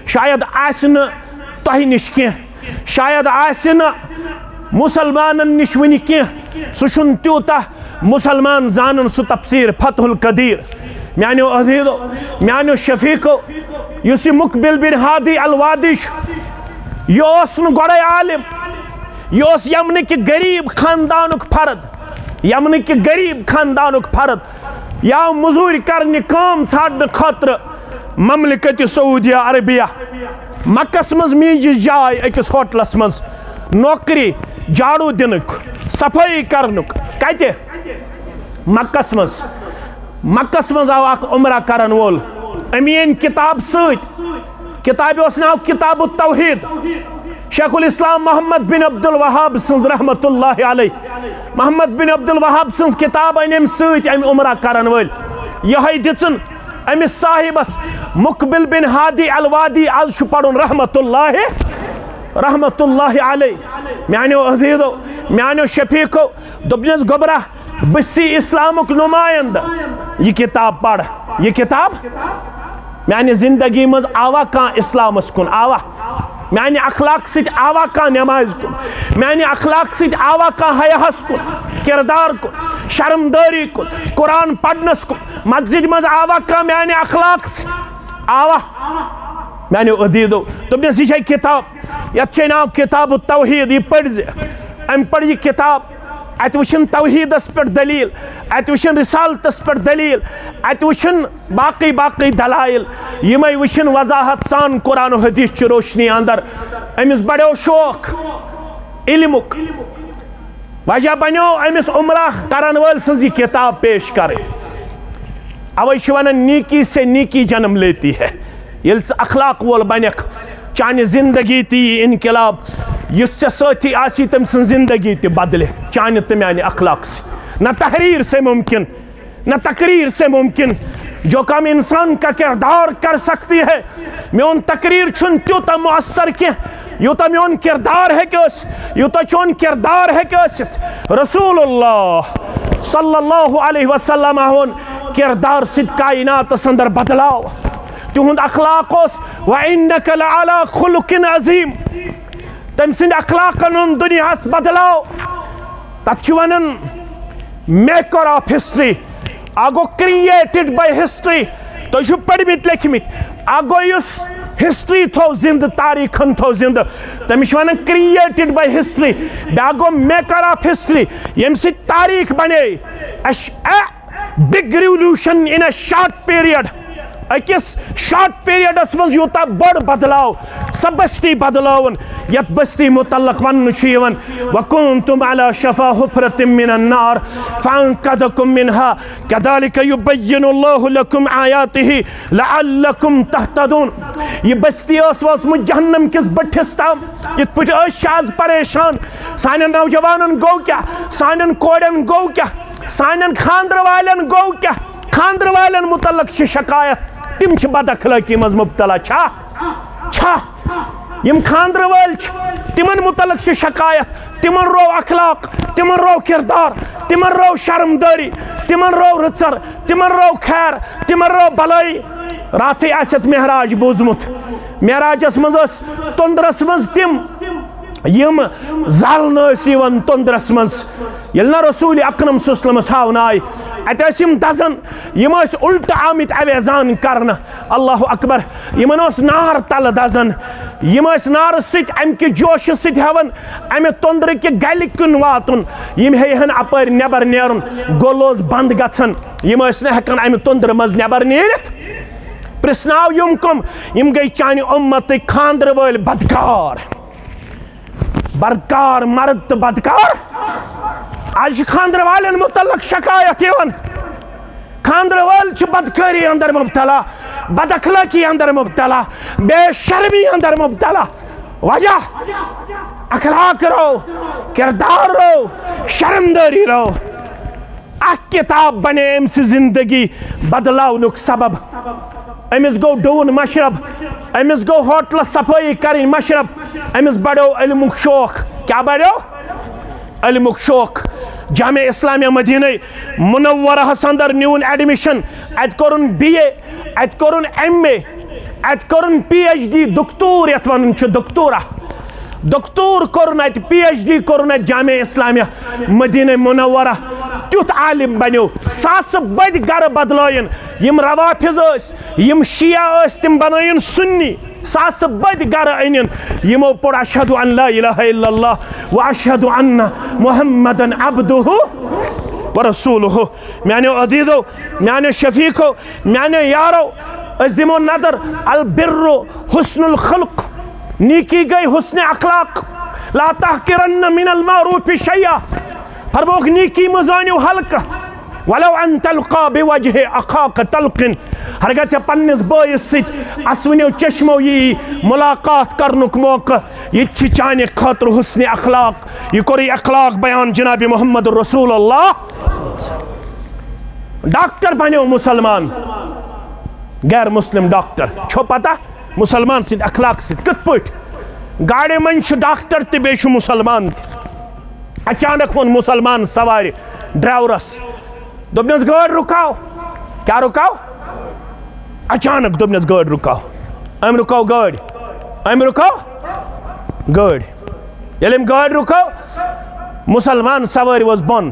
شاید آسہِ نہٕ تۄہہِ نِش کینٛہہ، شاید آسہِ نہٕ مسلمانن نِش وٕنہِ کینٛہہ، سُہ چھُنہٕ تیوٗتاہ مسلمان زانن سُہ تفسیر فتح القدیر۔ میانیو عزیزو، میانیو شفیقو، یُس یہِ مقبل بن ہادی الوادی چھُ، یہِ اوس نہٕ گۄڈے عالم، یہِ اوس یمنہٕ کہِ غریب خاندانُک فرد، یمنہٕ کہِ غریب خاندانُک فرد۔ یہِ آو مٔزوٗرۍ کرنہِ، کٲم ژھانڈنہٕ خٲطرٕ مملکت سعودیہ عربیہ۔ مکس منٛز میٖجہِ جاے أکِس ہوٹلس منٛز، نوکری، جاڑو دِنُک، صفٲیی کرنُک۔ کتہِ؟ مکس منٛز۔ مکس منٛز آو اکھ عمرہ کرن وول، أمۍ أنۍ کتاب سۭتۍ۔ کتابہِ اوس ناو کتاب التوحید۔ شیخ الاسلام محمد بن عبد الوہاب سٕنٛز رحمت اللہ علیہ۔ محمد بن عبد الوہاب سٕنٛز کتاب أنۍ أمۍ سۭتۍ، أمۍ عمرہ کرن وٲلۍ۔ یِہوٚے دِژٕن أمِس صاحبس مقبل بن ہادی الوادی، از چھُ پرُن رحمت اللہ، رحمت اللہ علیہ۔ میانیو عزیزو، میانیو شفیقو، دوٚپنس، گوٚبرا، بہٕ چھُسے اسلامُک نمایندٕ۔ یہِ کتاب پر، یہِ کتاب۔ میانہِ زندگی منٛز آوا کانٛہہ اسلامس کُن؟ آوا؟ میانہِ اخلاق سۭتۍ آوا کانٛہہ نمازِ کُن؟ میانہِ اخلاق سۭتۍ آوا کانٛہہ حیاہس کُن، کردار کُن، شرمدٲری کُن، قرآن پرنس کُن؟ مسجد منٛز آوا کانٛہہ میانہِ اخلاق سۭتۍ؟ آوا؟ میانیو عزیزو، دوٚپنس، یہِ چھے کتاب، یتھ چھے ناو کتاب التوحید، یہِ پٔرۍ زِ۔ أمۍ پٔر یہِ کتاب، اتہِ وٕچھن توحیدس پٮ۪ٹھ دلیل، اتہِ وٕچھن رسالتس پٮ۪ٹھ دلیل، اتہِ وٕچھن باقی باقی دلائل، یِمے وٕچھن وضاحت سان قرآن و حدیث چہِ روشنی اندر۔ أمِس بڑیو شوق علمُک، وجہ بنیو أمِس عمرہ کرن وٲلۍ سٕنٛز یہِ کتاب پیش کرٕنۍ۔ اوے چھِ ونان، نیکی سے نیکی جنم لیتی ہے۔ ییٚلہِ ژٕ اخلاق وول بنکھ، چانہِ زندگی تہِ یی انقلاب۔ یُس ژےٚ سۭتی آسی، تٔمۍ سٕنٛز زندگی تہِ بدلہِ چانہِ تہٕ میانہِ اخلاق سۭتۍ۔ نہ تحریر سے ممکن، نہ تقریر سے ممکن۔ جو کام انسان کا کردار کر سکتی ہے، میون تقریر چھُنہٕ تیوٗتاہ مؤثر کینٛہہ، یوٗتاہ میون کردار ہیٚکہِ ٲسِتھ، یوٗتاہ چون کردار ہیٚکہِ ٲسِتھ۔ رسول اللہ صلی اللہ علیہ وسلم ہُنٛد کردار سۭتۍ کائناتس اندر بدلاو۔ تِہُنٛد اخلاق اوس، وَإِنَّكَ لَعَلَىٰ خُلُقٍ عَظِيمٍ۔ تٔمۍ سٕنٛدِ اخلاقن ہُنٛد دُنیاہس بدلاو۔ تتھ چھِ ونان maker of history۔ اکھ گوٚو created by history۔ تُہۍ چھِو پٔرمٕتۍ لیکھمٕتۍ۔ اکھ گوٚو یُس history تھوو زندٕ، تاریخن تھوو زندٕ، تٔمِس چھِ ونان created by history۔ بیاکھ گوٚو maker of history، ییٚمہِ سۭتۍ تاریخ بنے۔ اَسہِ، اَ، big revolution in a short period۔ أکِس short periodس منٛز یوٗتاہ بٔڑ بدلاو، سۄ بستی بدلاوُن، یتھ بستی متعلق وننہٕ چھُ یِوان، وَكُنتُمْ عَلَىٰ شَفَا حُفْرَةٍ مِّنَ النَّارِ فَأَنقَذَكُم مِّنْهَا كَذَٰلِكَ يُبَيِّنُ اللَّهُ لَكُمْ آيَاتِهِ لَعَلَّكُمْ تَهْتَدُونَ۔ یہِ بستی ٲس وٲژمٕژ جہنم کِس بٔٹھِس تام، یِتھ پٲٹھۍ أسۍ چھِ آز پریشان، سانٮ۪ن نوجوانن گوٚو کیٛاہ، سانٮ۪ن کورٮ۪ن گوٚو کیٛاہ، سانٮ۪ن خانٛدرٕ والٮ۪ن گوٚو کیٛاہ؟ خانٛدرٕ والٮ۪ن مُتعلق چھِ شکایت، تِم چھِ بد اخلٲقی منٛز مبتلا۔ چھا؟ چھا؟ یِم خانٛدرٕ وٲلۍ چھِ، تِمن مُتعلق چھِ شکایت، تِمن روو اخلاق، تِمن روو کردار، تِمن روو شرمدٲری، تِمن روو رٕژر، تِمن روو خیر، تِمن روو بلٲیی۔ راتھٕے آسٮ۪تھ معراج بوٗزمُت، معراجس منٛز ٲس تۄندرس منٛز تِم، یِم زالنہٕ ٲسۍ یِوان تۄندرس منٛز۔ ییٚلہِ نہ رسول اکرم صلی اللہ علیہ وسلمس ہاونہٕ آیہِ، اتہِ ٲسۍ یِم دزان، یِم ٲسۍ الٹہٕ آمٕتۍ اویزان کرنہٕ۔ اللہ اکبر۔ یِمن اوس نار تلہٕ دزان، یِم ٲسۍ نارٕ سۭتۍ، امہِ کہِ جوشہٕ سۭتۍ ہٮ۪وان امہِ تۄندرٕ کہِ گلہِ کُن واتُن۔ یِم ہیٚیہِ ہن اپٲرۍ نٮ۪بر نیرُن، گُل اوس بنٛد گژھان، یِم ٲسۍ نہٕ ہٮ۪کان امہِ تۄندرٕ منٛز نٮ۪بر نیٖرِتھ۔ پرٛژھناو، یِم کٕم؟ یِم گٔے چانہِ اُمتٕکۍ خانٛدرٕ وٲلۍ بدکار۔ بدکار مرد تہٕ بدکار۔ آز چھِ خانٛدرٕ والٮ۪ن مُتعلق شکایت یِوان۔ خانٛدرٕ وٲلۍ چھِ بدکٲری اندر مبتلا، بد اخلٲقی اندر مبتلا، بے شرمی اندر مبتلا۔ وجہ؟ اخلاق رو، کردار رو، شرمداری رو۔ اکھ کتاب بنے أمۍ سٕنٛز زندگی بدلاونُک سبب۔ أمِس گوٚو ڈوٗن مشرب، أمِس گوٚو ہوٹلس صفٲیی کرٕنۍ مشرب، أمِس بڑیو علمُک شوق۔ کیٛاہ بڑیو؟ علمُک شوق۔ جامع اسلامیہ مدینہ منورہس اندر نیوٗن ایڈمیشن، اتہِ کوٚرُن بی اے، اتہِ کوٚرُن ایم اے، اتہِ کوٚرُن پی ایچ ڈی، دکتور یتھ ونان چھِ، دکتورا۔ دکتور کوٚرُن اتہِ، پی ایچ ڈی کوٚرُن اتہِ جامع اسلامیہ مدینہ منورہ۔ تیُتھ عالم بنیو، ساسہٕ بٔدۍ گرٕ بدلٲیِن۔ یِم روافظ ٲسۍ، یِم شیعہ ٲسۍ، تِم بنٲیِن سنی۔ ساسہٕ بٔدۍ گرٕ أنِن۔ یِمو پوٚر اشہد ان لا الہ الا اللہ و اشہد ان محمدن عبدہ و رسولہ۔ میانیو عزیزو، میانیو شفیقو، میانیو یارو، أسۍ دِمو نظر، البر حسن الخلق، نیکی گٔے حسن اخلاق، لا تحقرن من المعروف شیئا، فرموکھ نیکی مہ زٲنِو ہلکہٕ، ولو ان تلقا بوجہ اخاک تلقن، ہرگاہ ژےٚ پننِس بٲیِس سۭتۍ اسوٕنیو چشمو یی ملاقات کرنُک موقعہٕ، یہِ تہِ چھِ چانہِ خٲطرٕ حسن اخلاق۔ یہِ کوٚرُے اخلاق بیان جناب محمد رسول اللہ۔ ڈاکٹر بنیو مسلمان، غیر مسلم ڈاکٹر۔ چھو پتہ مسلمان سٕنٛدِ اخلاق سۭتۍ کِتھ پٲٹھۍ؟ گاڑِ منٛز چھُ ڈاکٹر تہِ بیٚیہِ چھُ مسلمان تہِ۔ اچانک ووٚن مسلمان سوارِ ڈرائیورس، دوٚپنس، "گٲڑۍ رُکاو۔" کیٛاہ رُکاو؟ اچانک دوٚپنس، "گٲڑۍ رُکاو۔" أمۍ رُکٲو گٲڑۍ، أمۍ رُکٲو گٲڑۍ۔ ییٚلہِ أمۍ گٲڑۍ رُکٲو، مسلمان سوٲرۍ ؤژھ بۄن۔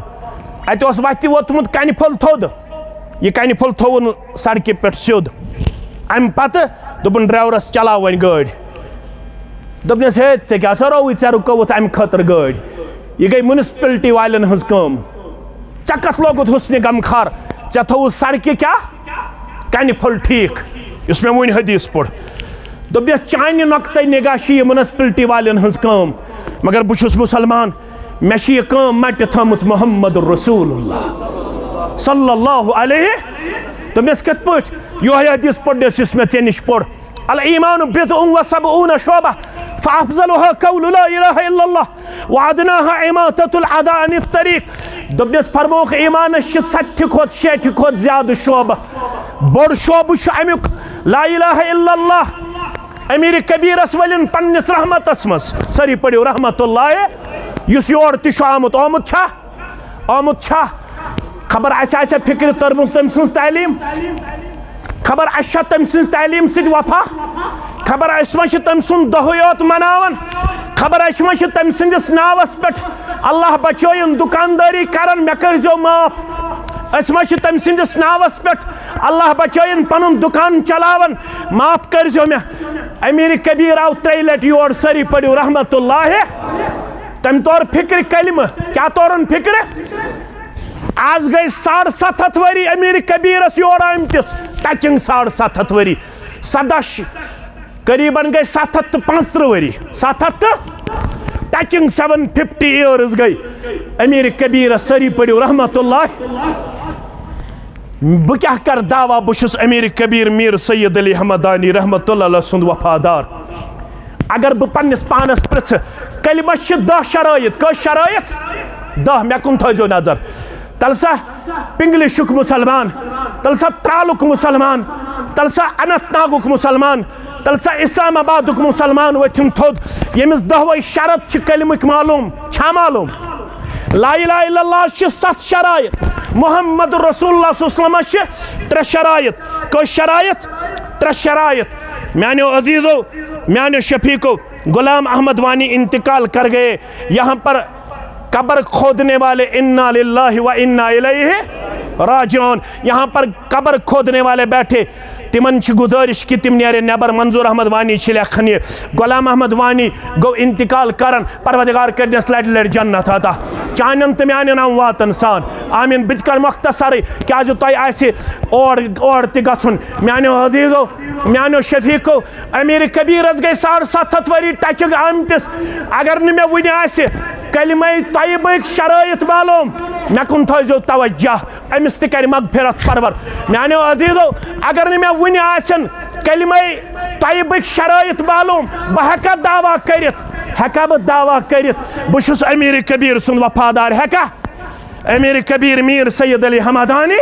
اتہِ اوس وتہِ ووٚتھمُت کنہِ پھوٚل تھوٚد۔ یہِ کنہِ پھوٚل تھوٚوُن سڑکہِ پٮ۪ٹھ سیوٚد۔ امہِ پتہٕ دوٚپُن ڈرائیورس، "چلاو وۄنۍ گٲڑۍ۔" دوٚپنس، "ہے، ژےٚ کیٛاہ سا رووُے؟ ژےٚ رُکٲوٕتھ امہِ خٲطرٕ گٲڑۍ؟" یہِ گٔے میونسپلٹی والٮ۪ن ہٕنٛز کٲم۔ ژےٚ کتھ لوگُتھ حسنِ غمخار؟ ژےٚ تھوٚوُتھ سڑکہِ کیٛاہ؟ کنہِ پھوٚل ٹھیٖک، یُس مےٚ وُنۍ حدیث پوٚر۔ دوٚپنس، چانہِ نقطہ نگاہ چھِ یہِ میونسپلٹی والٮ۪ن ہٕنٛز کٲم، مگر بہٕ چھُس مُسلمان، مےٚ چھِ یہِ کٲم مٹہِ تھٲمٕژ محمد رسول اللہ صلی اللہ علیہ۔ دوٚپنس، کِتھ پٲٹھۍ؟ یِہوٚے حدیث پوٚرنس، یُس مےٚ ژےٚ نِش پوٚر۔ الایمان بضع و سبعون شعبہ، فافضلها قول لا الہ الا اللہ، وادناها اماطۃ الاذی عن الطریق۔ دوٚپنس، فرمووُکھ، ایمانس چھِ ستہِ کھۄتہٕ شیٹھِ کھۄتہٕ زیادٕ شعبہٕ۔ بوٚڑ شعبہٕ چھُ امیُک لا الہ الا اللہ۔ امیر کبیرس ؤلِن پننِس رحمتس منٛز۔ سٲری پٔرِو رحمت اللہ، یُس یور تہِ چھُ آمُت، آمُت چھا؟ آمُت چھا؟ خبر اسہِ آسہِ فکرِ تٔرمٕژ تٔمۍ سٕنٛز تعلیٖم؟ خبر اسہِ چھا تٔمۍ سٕنٛز تعلیٖم سۭتۍ وفا؟ خبر أسۍ ما چھِ تٔمۍ سُنٛد دۄہٕے یوت مناوان؟ خبر أسۍ ما چھِ تٔمۍ سٕنٛدِس ناوس پٮ۪ٹھ اللہ بچٲیِن دُکاندٲری کران؟ مےٚ کٔرۍزیو معاف۔ أسۍ ما چھِ تٔمۍ سٕنٛدِس ناوس پٮ۪ٹھ اللہ بچٲیِن پنُن دُکان چلاوان؟ معاف کٔرۍزیو مےٚ۔ امیر کبیر آو ترٛیٚیہِ لٹہِ یور، سٲری پٔرِو رحمت اللہ۔ تٔمۍ تور فکرِ کلمہٕ۔ کیٛاہ تورُن فکرِ؟ آز گٔے ساڑ ستھ ہتھ ؤری امیر کبیرس یور آمتِس، ٹچنگ ساڑ ستھ ہتھ ؤری۔ سداہ ش-، قریباً گٔے ستھ ہتھ تہٕ پانٛژترٕٛہ ؤری، ستھ ہتھ تہٕ ٹچنگ سیون ففٹی ایئرز گٔے امیر کبیرس۔ سٲری پٔرِو رحمت اللہ۔ بہٕ کیٛاہ کرٕ دعویٰ، بہٕ چھُس امیر کبیر میر سید علی حمدانی رحمت اللہ علیہ سُنٛد وفادار۔ اگر بہٕ پننِس پانس پرژھٕ، کلمس چھِ دہ شرٲیط۔ کٔژ شرٲیط؟ دہ۔ مےٚ کُن تھٲیزیو نظر۔ تلہٕ سا پنگلشُک مسلمان، تلہٕ سا ترالُک مسلمان، تلہٕ سا اننت ناگُک مسلمان، تلہٕ سا اسلام آبادُک مسلمان، ؤتھِم تھوٚد، ییٚمِس دہوے شرط چھِ کلمٕکۍ معلوم۔ چھا معلوم؟ لا الہ الا اللہ چھِ ستھ شرائط، محمد رسول اللہ صلی اللہ علیہ وسلم چھِ ترٛےٚ شرائط۔ کٔژ شرائط؟ ترٛےٚ شرائط۔ میانیو عزیزو، میانیو شفیقو، غلام احمد وانی انتقال کر گئے۔ یہاں پر قبر کھودنے والے انا للہ و انا الیہ راجعون، یہاں پر قبر کھودنے والے بیٹھے، تمن چھ گزارش کہ تم نیرے نیبر۔ منظور احمد وانی چھ لیکھان، یہ غلام احمد وانی گو انتقال کرن، پروردگار کرنس لٹہِ لٹہِ جنت عطا چانن تہٕ میانٮ۪ن امواتن سان۔ آمین۔ بہٕ تہِ کرٕ مختصرٕے، کیازِ تۄہہِ آسہِ اور اور تہِ گژھُن۔ میانیو عزیزو، میانیو شفیقو، امیر کبیرس گٔے ساڑ ستھ ہتھ ؤری ٹچک آمتس۔ اگر نہٕ مےٚ وُنہِ آسہِ کلمہ طیبٕکۍ شرٲیط معلوم، مےٚ کُن تھٲیزیو توجہ، أمِس تہِ کرِ مغفرت پرور۔ میانیو عزیزو، اگر نہٕ مےٚ وُنہِ آسن کلمہ طیبٕکۍ شرٲیط معلوم، بہٕ ہٮ۪کا دعویٰ کٔرِتھ؟ ہٮ۪کا بہٕ دعویٰ کٔرِتھ بہٕ چھُس امیر کبیر سُنٛد وفادار؟ ہٮ۪کا؟ امیر کبیر میر سید علی حمدانی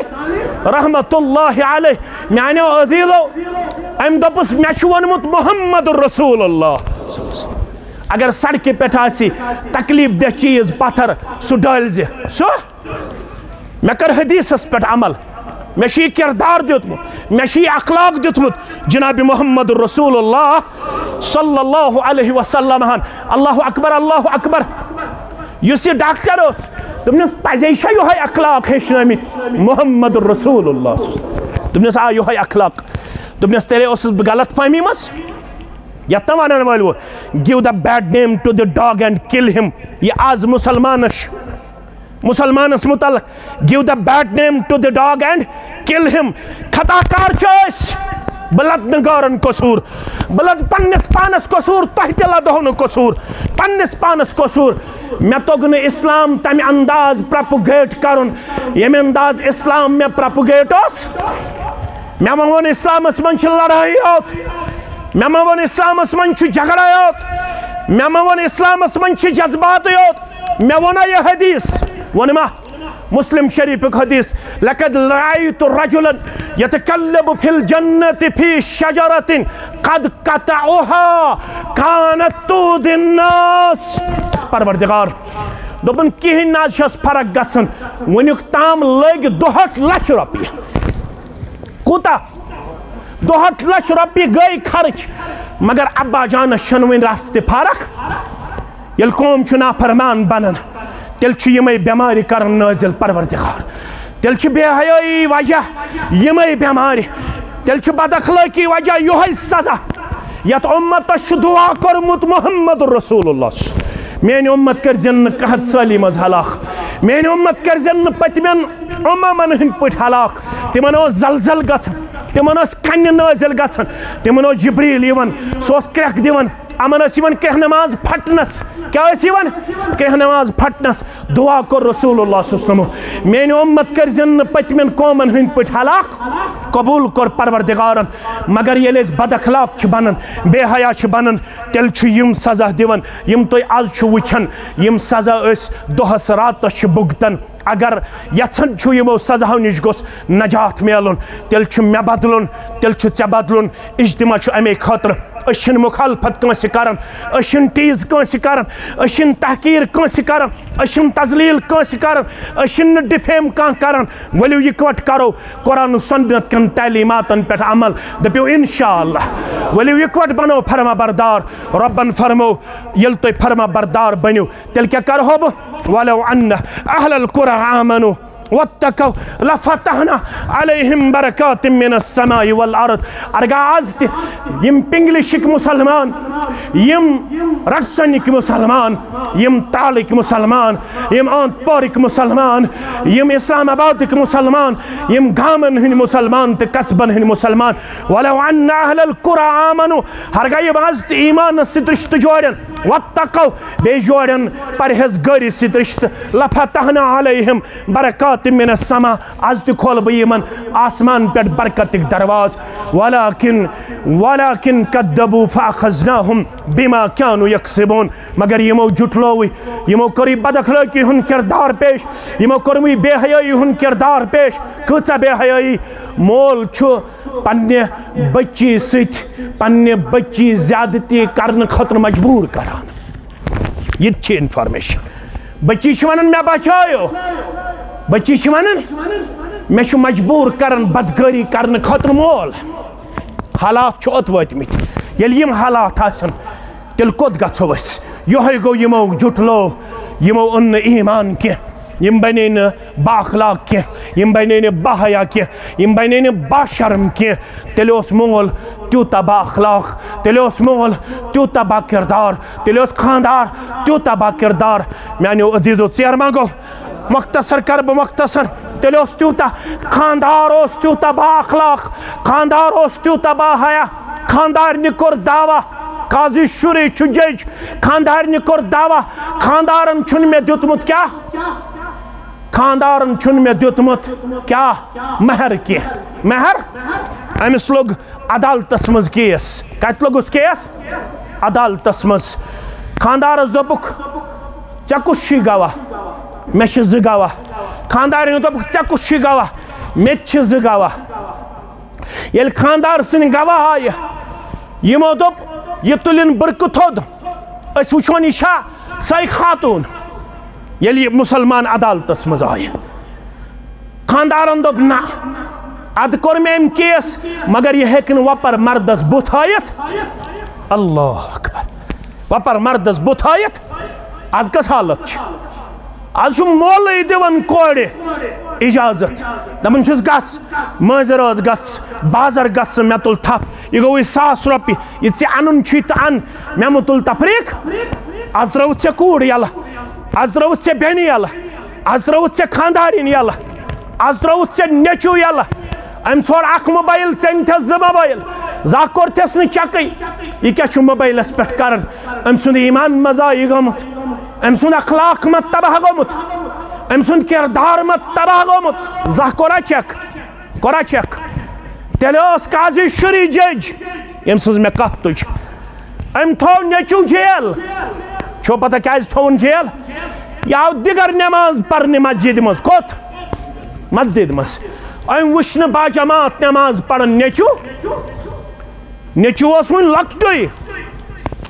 رحمت اللہ علیہ۔ میانیو عزیزو، أمۍ دوٚپُس، مےٚ چھُ ووٚنمُت محمد رسول اللہ۔ اگر سڑکہِ پٮ۪ٹھ آسہِ تکلیف دہ چیز پتھر، سُہ ڈٲلۍ زِ۔ سُہ، مےٚ کٔر حدیثس پٮ۪ٹھ عمل، مےٚ چھُ یہِ کردار دیُتمُت، مےٚ چھُ یہِ اخلاق دیُتمُت جناب محمد رسول اللہ صلی اللہ علیہ وسلم ہن۔ اللہ اکبر، اللہ اکبر۔ یُس یہِ ڈاکٹر اوس، دوٚپنس، پزے چھا یِہوٚے اخلاق ہیٚچھنٲومٕتۍ محمد رسول اللہ؟ دوٚپنس، آ، یِہوٚے اخلاق۔ دوٚپنس، تیٚلے اوسُس بہٕ غلط فہمی منٛز۔ یتھ نہ ونن وٲلۍ وو، give the bad name to the dog and kill him۔ یہِ آز مسلمانس چھُ، مسلمانس متعلق، give the bad name to the dog and kill him۔ خطا کار چھِ أسۍ، بہٕ لدٕ نہٕ غٲرن قصوٗر، بہٕ لدٕ پننِس پانس قصوٗر، تۄہہِ تہِ لدہو نہٕ قصوٗر، پننِس پانس قصوٗر۔ مےٚ توٚگ نہٕ اسلام تمہِ انداز propagate کرُن، ییٚمہِ انداز اسلام مےٚ propagate اوس۔ مےٚ ما ووٚن اسلامس منٛز چھِ لڑٲے یوت، مےٚ ما ووٚن اسلامس منٛز چھُ جھگڑا یوت، مےٚ ما ووٚن اسلامس منٛز چھِ جذبات یوت۔ مےٚ ووٚنا یہِ حدیث؟ ووٚنما؟ مسلم شریفُک حدیث، لقد رأيت رجلا يتقلب في الجنة في شجرة قد قطعها كانت تؤذي الناس۔ پروردگار دوٚپُن، کِہیٖنۍ نہ حظ چھَس فرق گژھان، وٕنیُک تام لٔگۍ دُہٲٹھ لَچھ رۄپیہِ۔ کوٗتاہ؟ دُہٲٹھ لَچھ رۄپیہِ گٔے خرٕچ، مگر ابا جانس چھنہٕ وٕنہِ رژھ تہِ فرق۔ ییٚلہِ قوم چھُ نافرمان بنان، تیٚلہِ چھُ یِمے بٮ۪مارِ کران نٲزِل پروردگار۔ تیٚلہِ چھِ بے حیٲیی وجہ یِمے بٮ۪مارِ، تیٚلہِ چھِ بد اخلٲقی وجہ یِہوٚے سزا، یتھ اُمتس چھُ دعا کوٚرمُت محمد رسول اللہ۔ میٲنۍ اُمت کٔرزٮ۪ن نہٕ قحط سٲلی منٛز ہلاک۔ میٲنۍ اُمت کٔرزٮ۪ن نہٕ پٔتمٮ۪ن اُممن ہٕنٛدۍ پٲٹھۍ ہلاک۔ تِمن اوس زلزل گژھان، تِمن ٲس کنہِ نٲزِل گژھان، تِمن اوس جبریل یِوان، سُہ اوس کرٛٮ۪کھ دِوان، یِمن ٲس یِوان کرٛٮ۪کھ نماز پھٹنس۔ کیٛاہ ٲس یِوان؟ کرٛٮ۪کھ نماز پھٹنس۔ دعا کوٚر رسول اللہ صلی اللہ علیہ وسلمو، میٲنۍ اُمت کٔرزٮ۪ن نہٕ پٔتمٮ۪ن قومن ہٕنٛدۍ پٲٹھۍ ہلاک۔ قبول کوٚر پروردگارن، مگر ییٚلہِ أسۍ بد اخلاق چھِ بنان، بے حیا چھِ بنان، تیٚلہِ چھُ یِم سزا دِوان یِم تُہۍ از چھِو وٕچھان۔ یِم سزا أسۍ دۄہس راتس چھِ بُگتان۔ اگر یژھان چھُو یِمو سزاہو نِش گوٚژھ نجات میلُن، تیٚلہِ چھُ مےٚ بدلُن، تیٚلہِ چھُ ژےٚ بدلُن۔ اجتماع چھُ امے خٲطرٕ۔ أسۍ چھِنہٕ مخالفت کٲنٛسہِ کران، أسۍ چھِنہٕ tease کٲنٛسہِ کران، أسۍ چھِنہٕ تحقیر کٲنٛسہِ کران، أسۍ چھِنہٕ تذلیل کٲنٛسہِ کران، أسۍ چھِنہٕ defame کانٛہہ کران۔ ؤلِو یِکوَٹہٕ کرو قرآن و سنت کٮ۪ن تعلیماتن پٮ۪ٹھ عمل۔ دٔپِو انشاءاللہ۔ ؤلِو یِکوَٹہٕ بنو فرما بردار۔ رۄبن فرمو، ییٚلہِ تُہۍ فرما بردار بٔنِو، تیٚلہِ کیٛاہ کرہو بہٕ؟ ولو ان اہل القرى آمنوا واتقوا لفتحنا علیہم برکات من السماء والارض۔ ارگا آز تہِ یِم پنگلشٕکۍ مسلمان، یِم رٹسنٕکۍ مسلمان، یِم تالٕکۍ مسلمان، یِم آنت پورٕکۍ مسلمان، یِم اسلام آبادٕکۍ مسلمان، یِم گامن ہٕنٛدۍ مسلمان تہٕ قصبن ہٕنٛدۍ مسلمان، ولو ان اہل القرى آمنوا، ہرگاہ یِم از تہِ ایمانس سۭتۍ رشتہٕ جوڑن، واتقوا، بیٚیہِ جوڑن پرہیزگٲری سۭتۍ رشتہٕ، لفتحنا علیہم برکات من السماء، از تہِ کھولہٕ بہٕ یِمن آسمان پٮ۪ٹھ برکتٕکۍ دروازٕ، ولکن ولکن کذبوا فاخذناہم بما كانوا يكسبون۔ مگر یِمو جُٹلووٕے، یِمو کوٚرُے بد اخلٲقی ہُنٛد کردار پیش، یِمو کوٚرمٕے بے حیٲیی ہُنٛد کردار پیش۔ کۭژاہ بے حیٲیی! مول چھُ پننہِ بچی سۭتۍ پننہِ بچی زیادتی کرنہٕ خٲطرٕ مجبوٗر کران۔ یہِ تہِ چھِ information۔ بچی چھِ ونان، "مےٚ بچٲیِو۔" بچی چھِ ونان، "مےٚ چھُ مجبوٗر کران بدکٲری کرنہٕ خٲطرٕ مول۔" حالات چھِ اوٚت وٲتمٕتۍ۔ ییٚلہِ یِم حالات آسن، تیٚلہِ کوٚت گژھو أسۍ؟ یِہوٚے گوٚو یِمو جُٹلو، یِمو اوٚن نہٕ ایمان کینٛہہ، یِم بنے نہٕ با اخلاق کینٛہہ، یِم بنے نہٕ با حیا کینٛہہ، یِم بنے نہٕ با شرم کینٛہہ۔ تیٚلہِ اوس مول تیوٗتاہ با اخلاق، تیٚلہِ اوس مول تیوٗتاہ با کردار، تیٚلہِ اوس خاندار تیوٗتاہ با کردار۔ میانیو عزیزو، ژیر ما گوٚو؟ مختصر کر بہٕ مختصر۔ تیٚلہِ اوس تیوٗتاہ خاندار، اوس تیوٗتاہ با اخلاق، خاندار اوس تیوٗتاہ با حیا۔ خاندارنہِ کوٚر دعویٰ، قاضی شُرے چھُ جج، خاندارنہِ کوٚر دعویٰ، خاندارن چھُنہٕ مےٚ دیُتمُت کیٛاہ؟ خاندارن چھُنہٕ مےٚ دیُتمُت کیٛاہ؟ مہر کینٛہہ۔ مہر؟ أمِس لوٚگ عدالتس منٛز case۔ کتہِ لوٚگُس case؟ عدالتس منٛز۔ خاندارس دوٚپُکھ، "ژےٚ کُس چھُے گواہ؟" "مےٚ چھِ زٕ گواہ۔" خاندارنہِ دوٚپُکھ، "ژےٚ کُس چھُے گواہ؟" "مےٚ تہِ چھِ زٕ گواہ۔" ییٚلہِ خاندار سٕنٛدۍ گواہ آیہِ، یِمو دوٚپ، "یہِ تُلِن بُرکہٕ تھوٚد، أسۍ وٕچھون یہِ چھا سۄے خاتوٗن۔" ییٚلہِ یہِ مُسلمان عدالتس منٛز آیہِ، خاندارن دوٚپ، "نہ، ادٕ کوٚر مےٚ أمۍ case، مگر یہِ ہیٚکہِ نہٕ وۄپر مردس بُتھ ہٲیِتھ۔" اللہ اکبر۔ وۄپر مردس بُتھ ہٲیِتھ۔ از کس حالت چھِ؟ از چھُ مولٕے دِوان کورِ اجازت، دپان چھُس، "گژھ، مٲنزِ رٲژ گژھ، بازر گژھ، مےٚ تُل تھپھ، یہِ گوٚوُے ساس رۄپیہِ، یہِ ژےٚ انُن چھُے تہٕ ان، مےٚ مہٕ تُل تفریٖق۔ از ترٲوٕتھ ژےٚ کوٗر یلہٕ، از ترٲوٕتھ ژےٚ بیٚنہِ یلہٕ، از ترٲوٕتھ ژےٚ خانٛدارِنۍ یلہٕ، از ترٲوٕتھ ژےٚ نیٚچوٗ یلہٕ۔ أمۍ ژھوٚر اکھ موبایل، ژےٚ أنۍتھس زٕ موبایل، زانٛہہ کوٚرتھس نہٕ چیکٕے، یہِ کیٛاہ چھُ موبایلس پٮ۪ٹھ کران؟" أمۍ سُنٛد ایمان ما ضایع گوٚمُت؟ أمۍ سُنٛد اخلاق ما تباہ گوٚمُت؟ أمۍ سُنٛد کردار ما تباہ گوٚمُت؟ زانٛہہ کوٚرا چیک؟ کوٚرا چیک؟ تیٚلہِ اوس قاضی شُری جج، ییٚمۍ سٕنٛز مےٚ کتھ تُج۔ أمۍ تھوٚو نیٚچوٗ جیل۔ چھو پتہ کیٛازِ تھوٚوُن جیل؟ یہِ آو دِگر نٮ۪ماز پرنہِ مسجدِ منٛز۔ کوٚت؟ مسجدِ منٛز۔ أمۍ وٕچھ نہٕ باجماعت نٮ۪ماز پران نیٚچوٗ۔ نیٚچوٗ اوس وُنہِ لۄکٹُے۔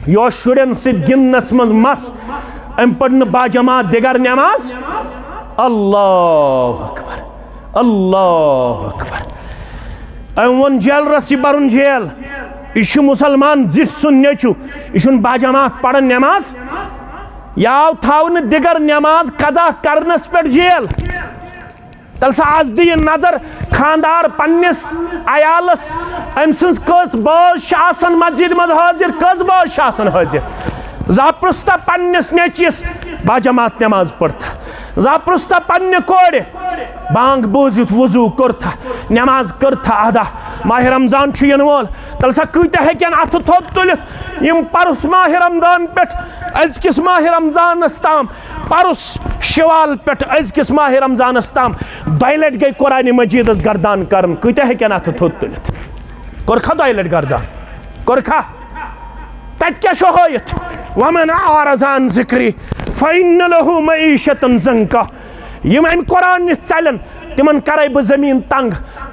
یہِ اوس شُرٮ۪ن سۭتۍ گِنٛدنَس منٛز مَس۔ أمۍ پٔر نہٕ باجماعت دِگر نٮ۪ماز۔ اللہ اکبر، اللہ اکبر۔ أمۍ ووٚن جیلرَس، "یہِ بَرُن جیل۔ یہِ چھُ مُسلمان زِٹھۍ سُنٛد نیٚچوٗ۔ یہِ چھُنہٕ باجماعت پَران نٮ۪ماز۔ یہِ آو تھاونہٕ دِگر نٮ۪ماز قضا کرنَس پٮ۪ٹھ جیل۔" تیٚلہِ سا از دِ یہِ نظر، خاندار پننِس عیالس، أمۍ سٕنٛز کٔژ بٲژ چھِ آسان مسجد منٛز حٲضِر، کٔژ بٲژ چھِ آسان حٲضِر؟ زا پرُژھتا پننِس نیٚچوِس، با جماعت نماز پٔرتھا؟ زا پرُژھتا پننہِ کورِ، بانگ بوٗزِتھ وضو کوٚرتھا، نماز کٔرتھا ادا؟ ماہِ رمضان چھُ یِنہٕ وول، تیٚلہِ سا کۭتیاہ ہیٚکن اَتھٕ تھوٚد تُلِتھ یِم پرُس ماہِ رمضان پٮ۪ٹھ أزکِس ماہِ رمضانس تام، پرُس شوال پٮ۪ٹھ أزکِس ماہِ رمضانس تام دۄیہِ لٹہِ گٔے قرآنِ مجیدس گردان کران، کۭتیاہ ہیٚکن اَتھٕ تھوٚد تُلِتھ؟ کوٚرکھا دۄیہِ لٹہِ گردان؟ کوٚرکھا؟ تتہِ کیٛاہ چھُ ہٲیِتھ؟ وَمَنْ أَعْرَضَ عَنْ ذِكْرِي فَإِنَّ لَهُ مَعِيشَةً ضَنْكًا۔ یِم اَمہِ قرآن نِش ژَلن، تِمن کَرَے بہٕ زٔمیٖن تنٛگ۔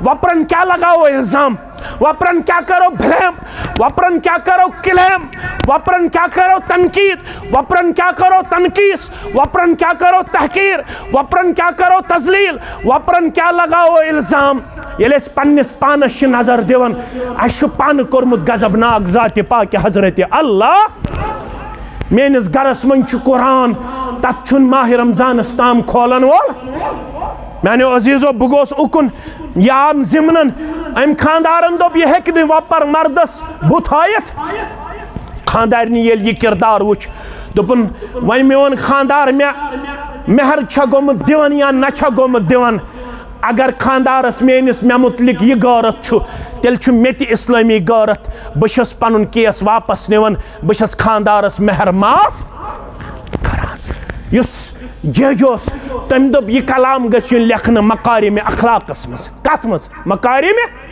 وۄپرَن کیٛاہ لگاوو الزام؟ وۄپرَن کیٛاہ کَرو blame؟ وۄپرَن کیٛاہ کَرو claim؟ وۄپرَن کیٛاہ کَرو تنقید؟ وۄپرَن کیٛاہ کَرو تنقیٖص؟ وۄپرَن کیٛاہ کَرو تحقیٖر؟ وۄپرَن کیٛاہ کَرو تذلیٖل؟ وۄپرَن کیٛاہ لگاوو الزام؟ ییٚلہِ أسۍ پننِس پانس چھِ نظر دِوان، اَسہِ چھُ پانہٕ کوٚرمُت غضبناک ذاتِ پاکِ حضرت اللہ۔ میٲنِس گرس منٛز چھُ قرآن، تتھ چھُنہٕ ماہِ رمضانس تام کھولن وول۔ میانیو عزیزو، بہٕ گوس اُکُن، یہِ آو ضمنن۔ أمۍ خاندارن دوٚپ، یہِ ہیٚکہِ نہٕ وۄپر مردس بُتھ ہٲیِتھ۔ خاندارنہِ ییٚلہِ یہِ کردار وُچھ، دوٚپُن، وۄنۍ میون خاندار مےٚ مہر چھا گوٚمُت دِوان یا نہ چھا گوٚمُت دِوان؟ اگر خاندارس میٲنِس مےٚ مُتعلق یہِ غٲرت چھُ، تیٚلہِ چھُ مےٚ تہِ اسلٲمی غٲرت۔ بہٕ چھَس پنُن case واپس نِوان، بہٕ چھَس خاندارس مہر معاف کران۔ یُس جج اوس، تٔمۍ دوٚپ، یہِ کلام گژھِ یُن لیکھنہٕ مکارم اخلاقس منٛز۔ کتھ منٛز؟ مکارم۔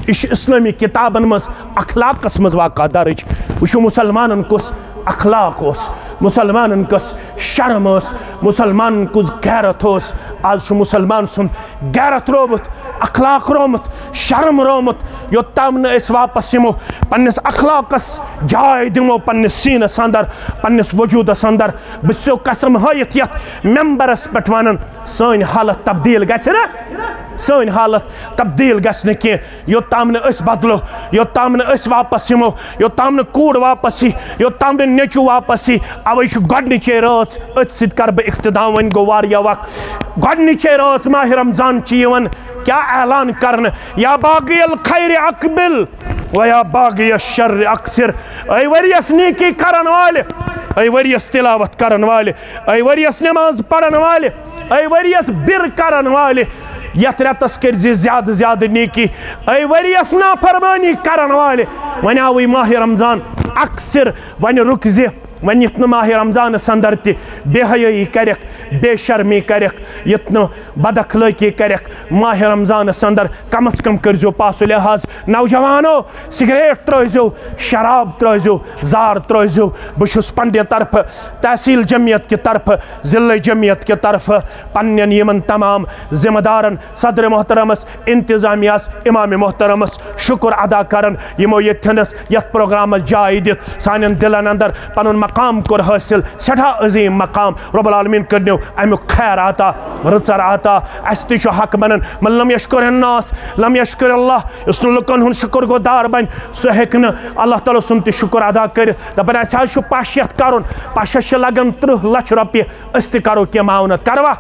یہِ چھُ اسلٲمی کتابن منٛز اخلاقس منٛز واقع درج۔ وٕچھِو، مسلمانن کُس اخلاق اوس، مسلمانن کُس شرم ٲس، مسلمانن کُس غیرت اوس۔ آز چھُ مسلمان سُنٛد غیرت روومُت، اخلاق روومُت، شرم روومُت۔ یوٚت تام نہٕ أسۍ واپس یِمو، پننِس اخلاقس جاے دِمو پننِس سیٖنس اندر، پننِس وجوٗدس اندر، بہٕ چھُسو قسم ہٲیِتھ یتھ ممبرس پٮ۪ٹھ ونان، سٲنۍ حالت تبدیل گژھِ نہٕ، سٲنۍ حالت تبدیل گژھِ نہٕ کینٛہہ۔ یوٚت تام نہٕ أسۍ بدلو، یوٚت تام نہٕ أسۍ واپس یِمو، یوٚت تام نہٕ کوٗر واپس یی، یوٚت تام نہٕ نیٚچوٗ واپس یی، اوے چھُ گۄڈنِچے رٲژ، أتھۍ سۭتۍ کرٕ بہٕ اختتام۔ وۄنۍ گوٚو واریاہ وقت۔ گۄڈنِچے رٲژ ماہِ رمضان چھِ یِوان کیٛاہ اعلان کرنہٕ؟ یا باغی الخیر اقبل و یا باغی الشر اقصر۔ اے ؤریَس نیکی کرن والہِ، اے ؤریَس تلاوت کرن والہِ، اے ؤریَس نماز پرن والہِ، اے ؤریَس بِر کرن والہِ، یتھ رٮ۪تس کٔرۍ زِ زیادٕ زیادٕ نیکی۔ اے ؤریَس نافرمٲنی کرن والہِ، وۄنۍ آوٕے ماہِ رمضان، اکثر وۄنۍ رُکۍ زِ، وۄنۍ یُتھ نہٕ ماہِ رمضانس اندر تہِ بے حیٲیی کرٮ۪کھ، بے شرمی کرٮ۪کھ، یُتھ نہٕ بد اخلٲقی کرٮ۪کھ ماہِ رمضانس اندر۔ کم از کم کٔرۍزیو پاس و لحاظ۔ نوجوانو، سگریٹ ترٲیزیو، شراب ترٲیزیو، زار ترٲیزیو۔ بہٕ چھُس پننہِ طرفہٕ، تحصیل جمعیت کہِ طرفہٕ، ضلع جمعیت کہِ طرفہٕ پننٮ۪ن یِمن تمام ذمہ دارن، صدر محترمس، انتظامیہس، امام محترمس شکر ادا کران، یِمو ییٚتھٮ۪نس یتھ پروگرامس جاے دِتھ سانٮ۪ن دلن اندر پنُن مقام کوٚر حٲصِل، سٮ۪ٹھاہ عظیٖم مقام۔ رب العالمین کٔرنو امیُک خیر عطا، رٕژر عطا۔ اسہِ تہِ چھُ حق بنان، من لم یشکر الناس لم یشکر اللہ۔ یُس نہٕ لُکن ہُنٛد شُکر گُزار بنہِ، سُہ ہیٚکہِ نہٕ اللہ تعالیٰ سُنٛد تہِ شُکر ادا کٔرِتھ۔ دپان، اسہِ حظ چھُ پش یتھ کرُن، پشس چھِ لگان ترٕٛہ لچھ رۄپیہِ، أسۍ تہِ کرو کینٛہہ معاونت، کروا؟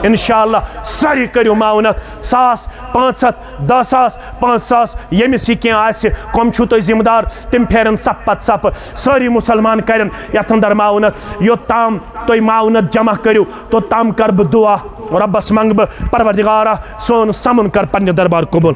انشاءاللہ سٲری کٔرِو معاونت، ساس، پانٛژھ ہتھ، دہ ساس، پانٛژھ ساس، ییٚمِس یہِ کینٛہہ آسہِ، کم چھِو تُہۍ ذمہٕ دار، تِم پھیرن صف پتہٕ صف، سٲری مسلمان کرن یتھ اندر معاونت۔ یوٚت تام تُہۍ معاونت جمع کٔرِو، توٚت تام کر بہٕ دعا۔ رۄبس منٛگہٕ بہٕ، پروردگارا، سون سمُن کر پننہِ دربار قبول۔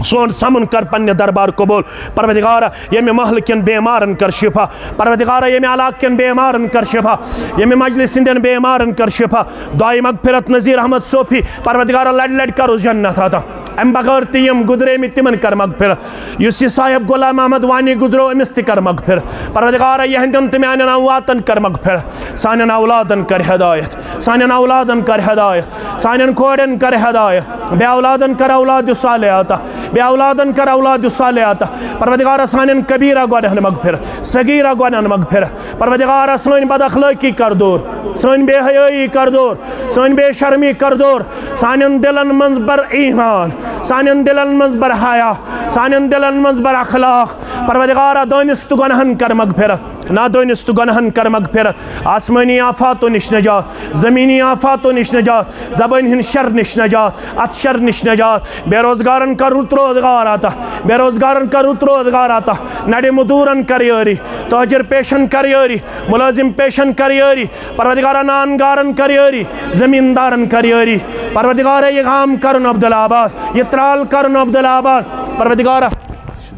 سون سمُن کر پننہِ دربار قبول۔ پروردگارا، ییٚمہِ محلہٕ کٮ۪ن بیمارن کر شفا۔ پروردگارا، ییٚمہِ علاقہٕ کٮ۪ن بیمارن کر شفا۔ ییٚمہِ مجلس ہٕنٛدٮ۪ن بیمارن کر شفا۔ دعائے مغفرت نذیر احمد صوفی، پروردگارا، لٹہِ لٹہِ کرُس جنت عطا۔ امہِ بغٲر تہِ یِم گُزریمٕتۍ، تِمن کر مغفرت۔ یُس یہِ صاحب غلام محمد وانی گُزرو، أمِس تہِ کر مغفرت۔ پروردگارا، یِہنٛدٮ۪ن تہٕ میانٮ۪ن امواتن کر مغفرت۔ سانٮ۪ن اولادن کر ہدایت۔ سانٮ۪ن اولادن کر ہدایت۔ سانٮ۪ن کورٮ۪ن کر ہدایت۔ بے اولادن کر اولاد صالح عطا۔ بے اولادن کر اولاد صالح عطا۔ پروردگارا، سانٮ۪ن کبیرہ گۄنہن مغفرت، صغیرہ گۄنہن مغفرت۔ پروردگارا، سٲنۍ بد اخلٲقی کر دور، سٲنۍ بے حیٲیی کر دور، سٲنۍ بے شرمی کر دور۔ سانٮ۪ن دلن منٛز بر ایمان، سانٮ۪ن دلن منٛز بر حیا، سانٮ۪ن دلن منٛز بر اخلاق۔ پروردگارا، دٲنِستہٕ گۄنہن کر مغفرت۔ نادٲنِستہٕ گۄنہن کر مغفرت، آسمٲنی آفاتو نِش نجات، زمینی آفاتو نِش نجات، زبٲنۍ ہٕنٛدِ شر نِش نجات، اتھ شر نِش نجات، بے روزگارن کر رُت روزگار عطا، بے روزگارن کر رُت روزگار عطا، نڑِ مزدورن کر یٲری، تاجر پیشن کر یٲری، ملازم پیشن کر یٲری، پروردگارا نان گارن کر یٲری، زمیندارن کر یٲری۔ پروردگارا، یہِ گام کرُن عبدالآباد، یہِ ترال کرُن عبدالآباد۔ پروردگارا،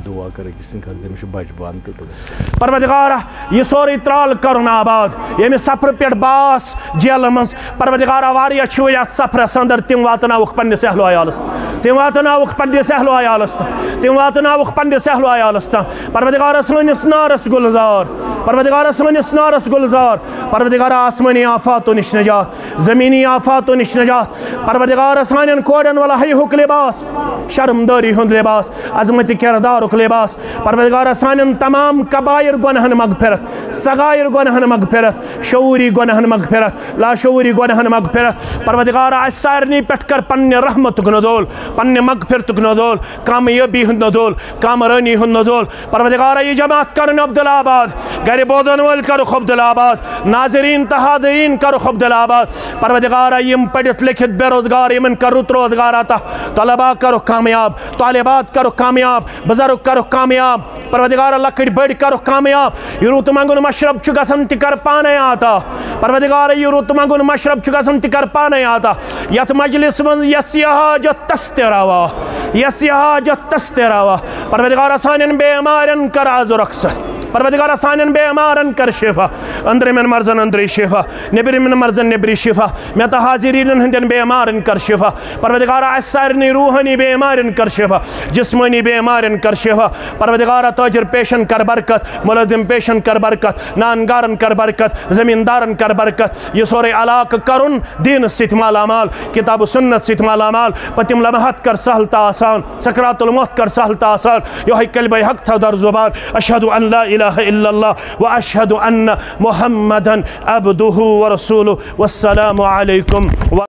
دعا کر أکِس سٕنٛدِ خٲطرٕ، تٔمِس چھُ بچہٕ بنٛد تہٕ تٔمِس۔ پروردگارا، یہِ سورُے ترال کرُن آباد، ییٚمہِ سفرٕ پٮ۪ٹھ باس جیلہٕ منٛز۔ پروردگارا، واریاہ چھِ وۄنۍ یتھ سفرس اندر، تِم واتناوُکھ پننِس اہل و عیالس، تِم واتناوُکھ پننِس اہل و عیالس تام، تِم واتناوُکھ پننِس اہل و عیالس تام۔ پروردگارا، سٲنِس نارس گُلزار، پروردگارا، سٲنِس نارس گُلزار، پروردگارا، آسمٲنی آفاتو نِش نجات، زمینی آفاتو نِش نجات۔ پروردگارا، سانٮ۪ن کورٮ۪ن ولا حیہُک لباس، شرمدٲری ہُنٛد لباس، عظمت کردارُک لباس۔ پروردگارا، سانٮ۪ن تمام کبائر گۄناہن مغفرت، صغائر گۄناہن مغفرت، شعوری گۄناہن مغفرت، لاشعوری گۄناہن مغفرت۔ پروردگارا، اسہِ سارنٕے پٮ۪ٹھ کر پننہِ رحمتُک نزول، پننہِ مغفرتُک نزول، کامیٲبی ہُنٛد نزول، کامرٲنی ہُنٛد نزول۔ پروردگارا، یہِ جماعت کرُن عبدالآباد، گرِ بوزن وٲلۍ کرُکھ عبدالآباد، ناظرین تہٕ حاضرین کرُکھ عبدالآباد۔ پروردگارا، یِم پٔرِتھ لیکھِتھ بے روزگار، یِمن کر رُت روزگار عطا، طلبا کرُکھ کامیاب، طالبات کرُکھ کامیاب، بزرگ کرُکھ کامیاب۔ پروردگارا، لۄکٕٹۍ بٔڑۍ کرُکھ کامیاب۔ یہِ رُت منٛگُن مشرب چھُ گژھان، تہِ کر پانے عطا۔ پروردگارا، یہِ رُت منٛگُن مشرب چھُ گژھان، تہِ کر پانے عطا۔ یتھ مجلس منٛز یس یہِ حاجت تس تہِ روا، یس یہِ حاجت تس تہِ روا۔ پروردگارا، سانٮ۪ن بیمارن کر از رخصت۔ پروردگارا، سانٮ۪ن بیمارن کر شفا۔ أنٛدرِمٮ۪ن مرضن أنٛدری شفا، نیٚبرِمٮ۪ن مرضن نیٚبری شفا۔ مےٚ تہٕ حاضریٖنن ہٕنٛدٮ۪ن بیمارن کر شفا۔ پروردگارا، اسہِ سارنٕے روحٲنی بیمارن کر شفا، جسمٲنی بیمارن کر شفا۔ پروردگارا، تاجر پیشن کر برکت، ملازم پیشن کر برکت، نان گارن کر برکت، زمیندارن کر برکت۔ یہِ سورُے علاقہٕ کرُن دیٖنس سۭتۍ مالا مال، کتاب و سنت سۭتۍ مالا مال۔ پٔتِم لمحات کر سہل تہٕ آسان، سکرات الموت کر سہل تہٕ آسان۔ یِہوٚے کلمہ حق تھاو در زبان، اشہد ان لا الہ الا اللہ و اشہد ان محمدا عبدہ و رسولہ۔ والسلام علیکم و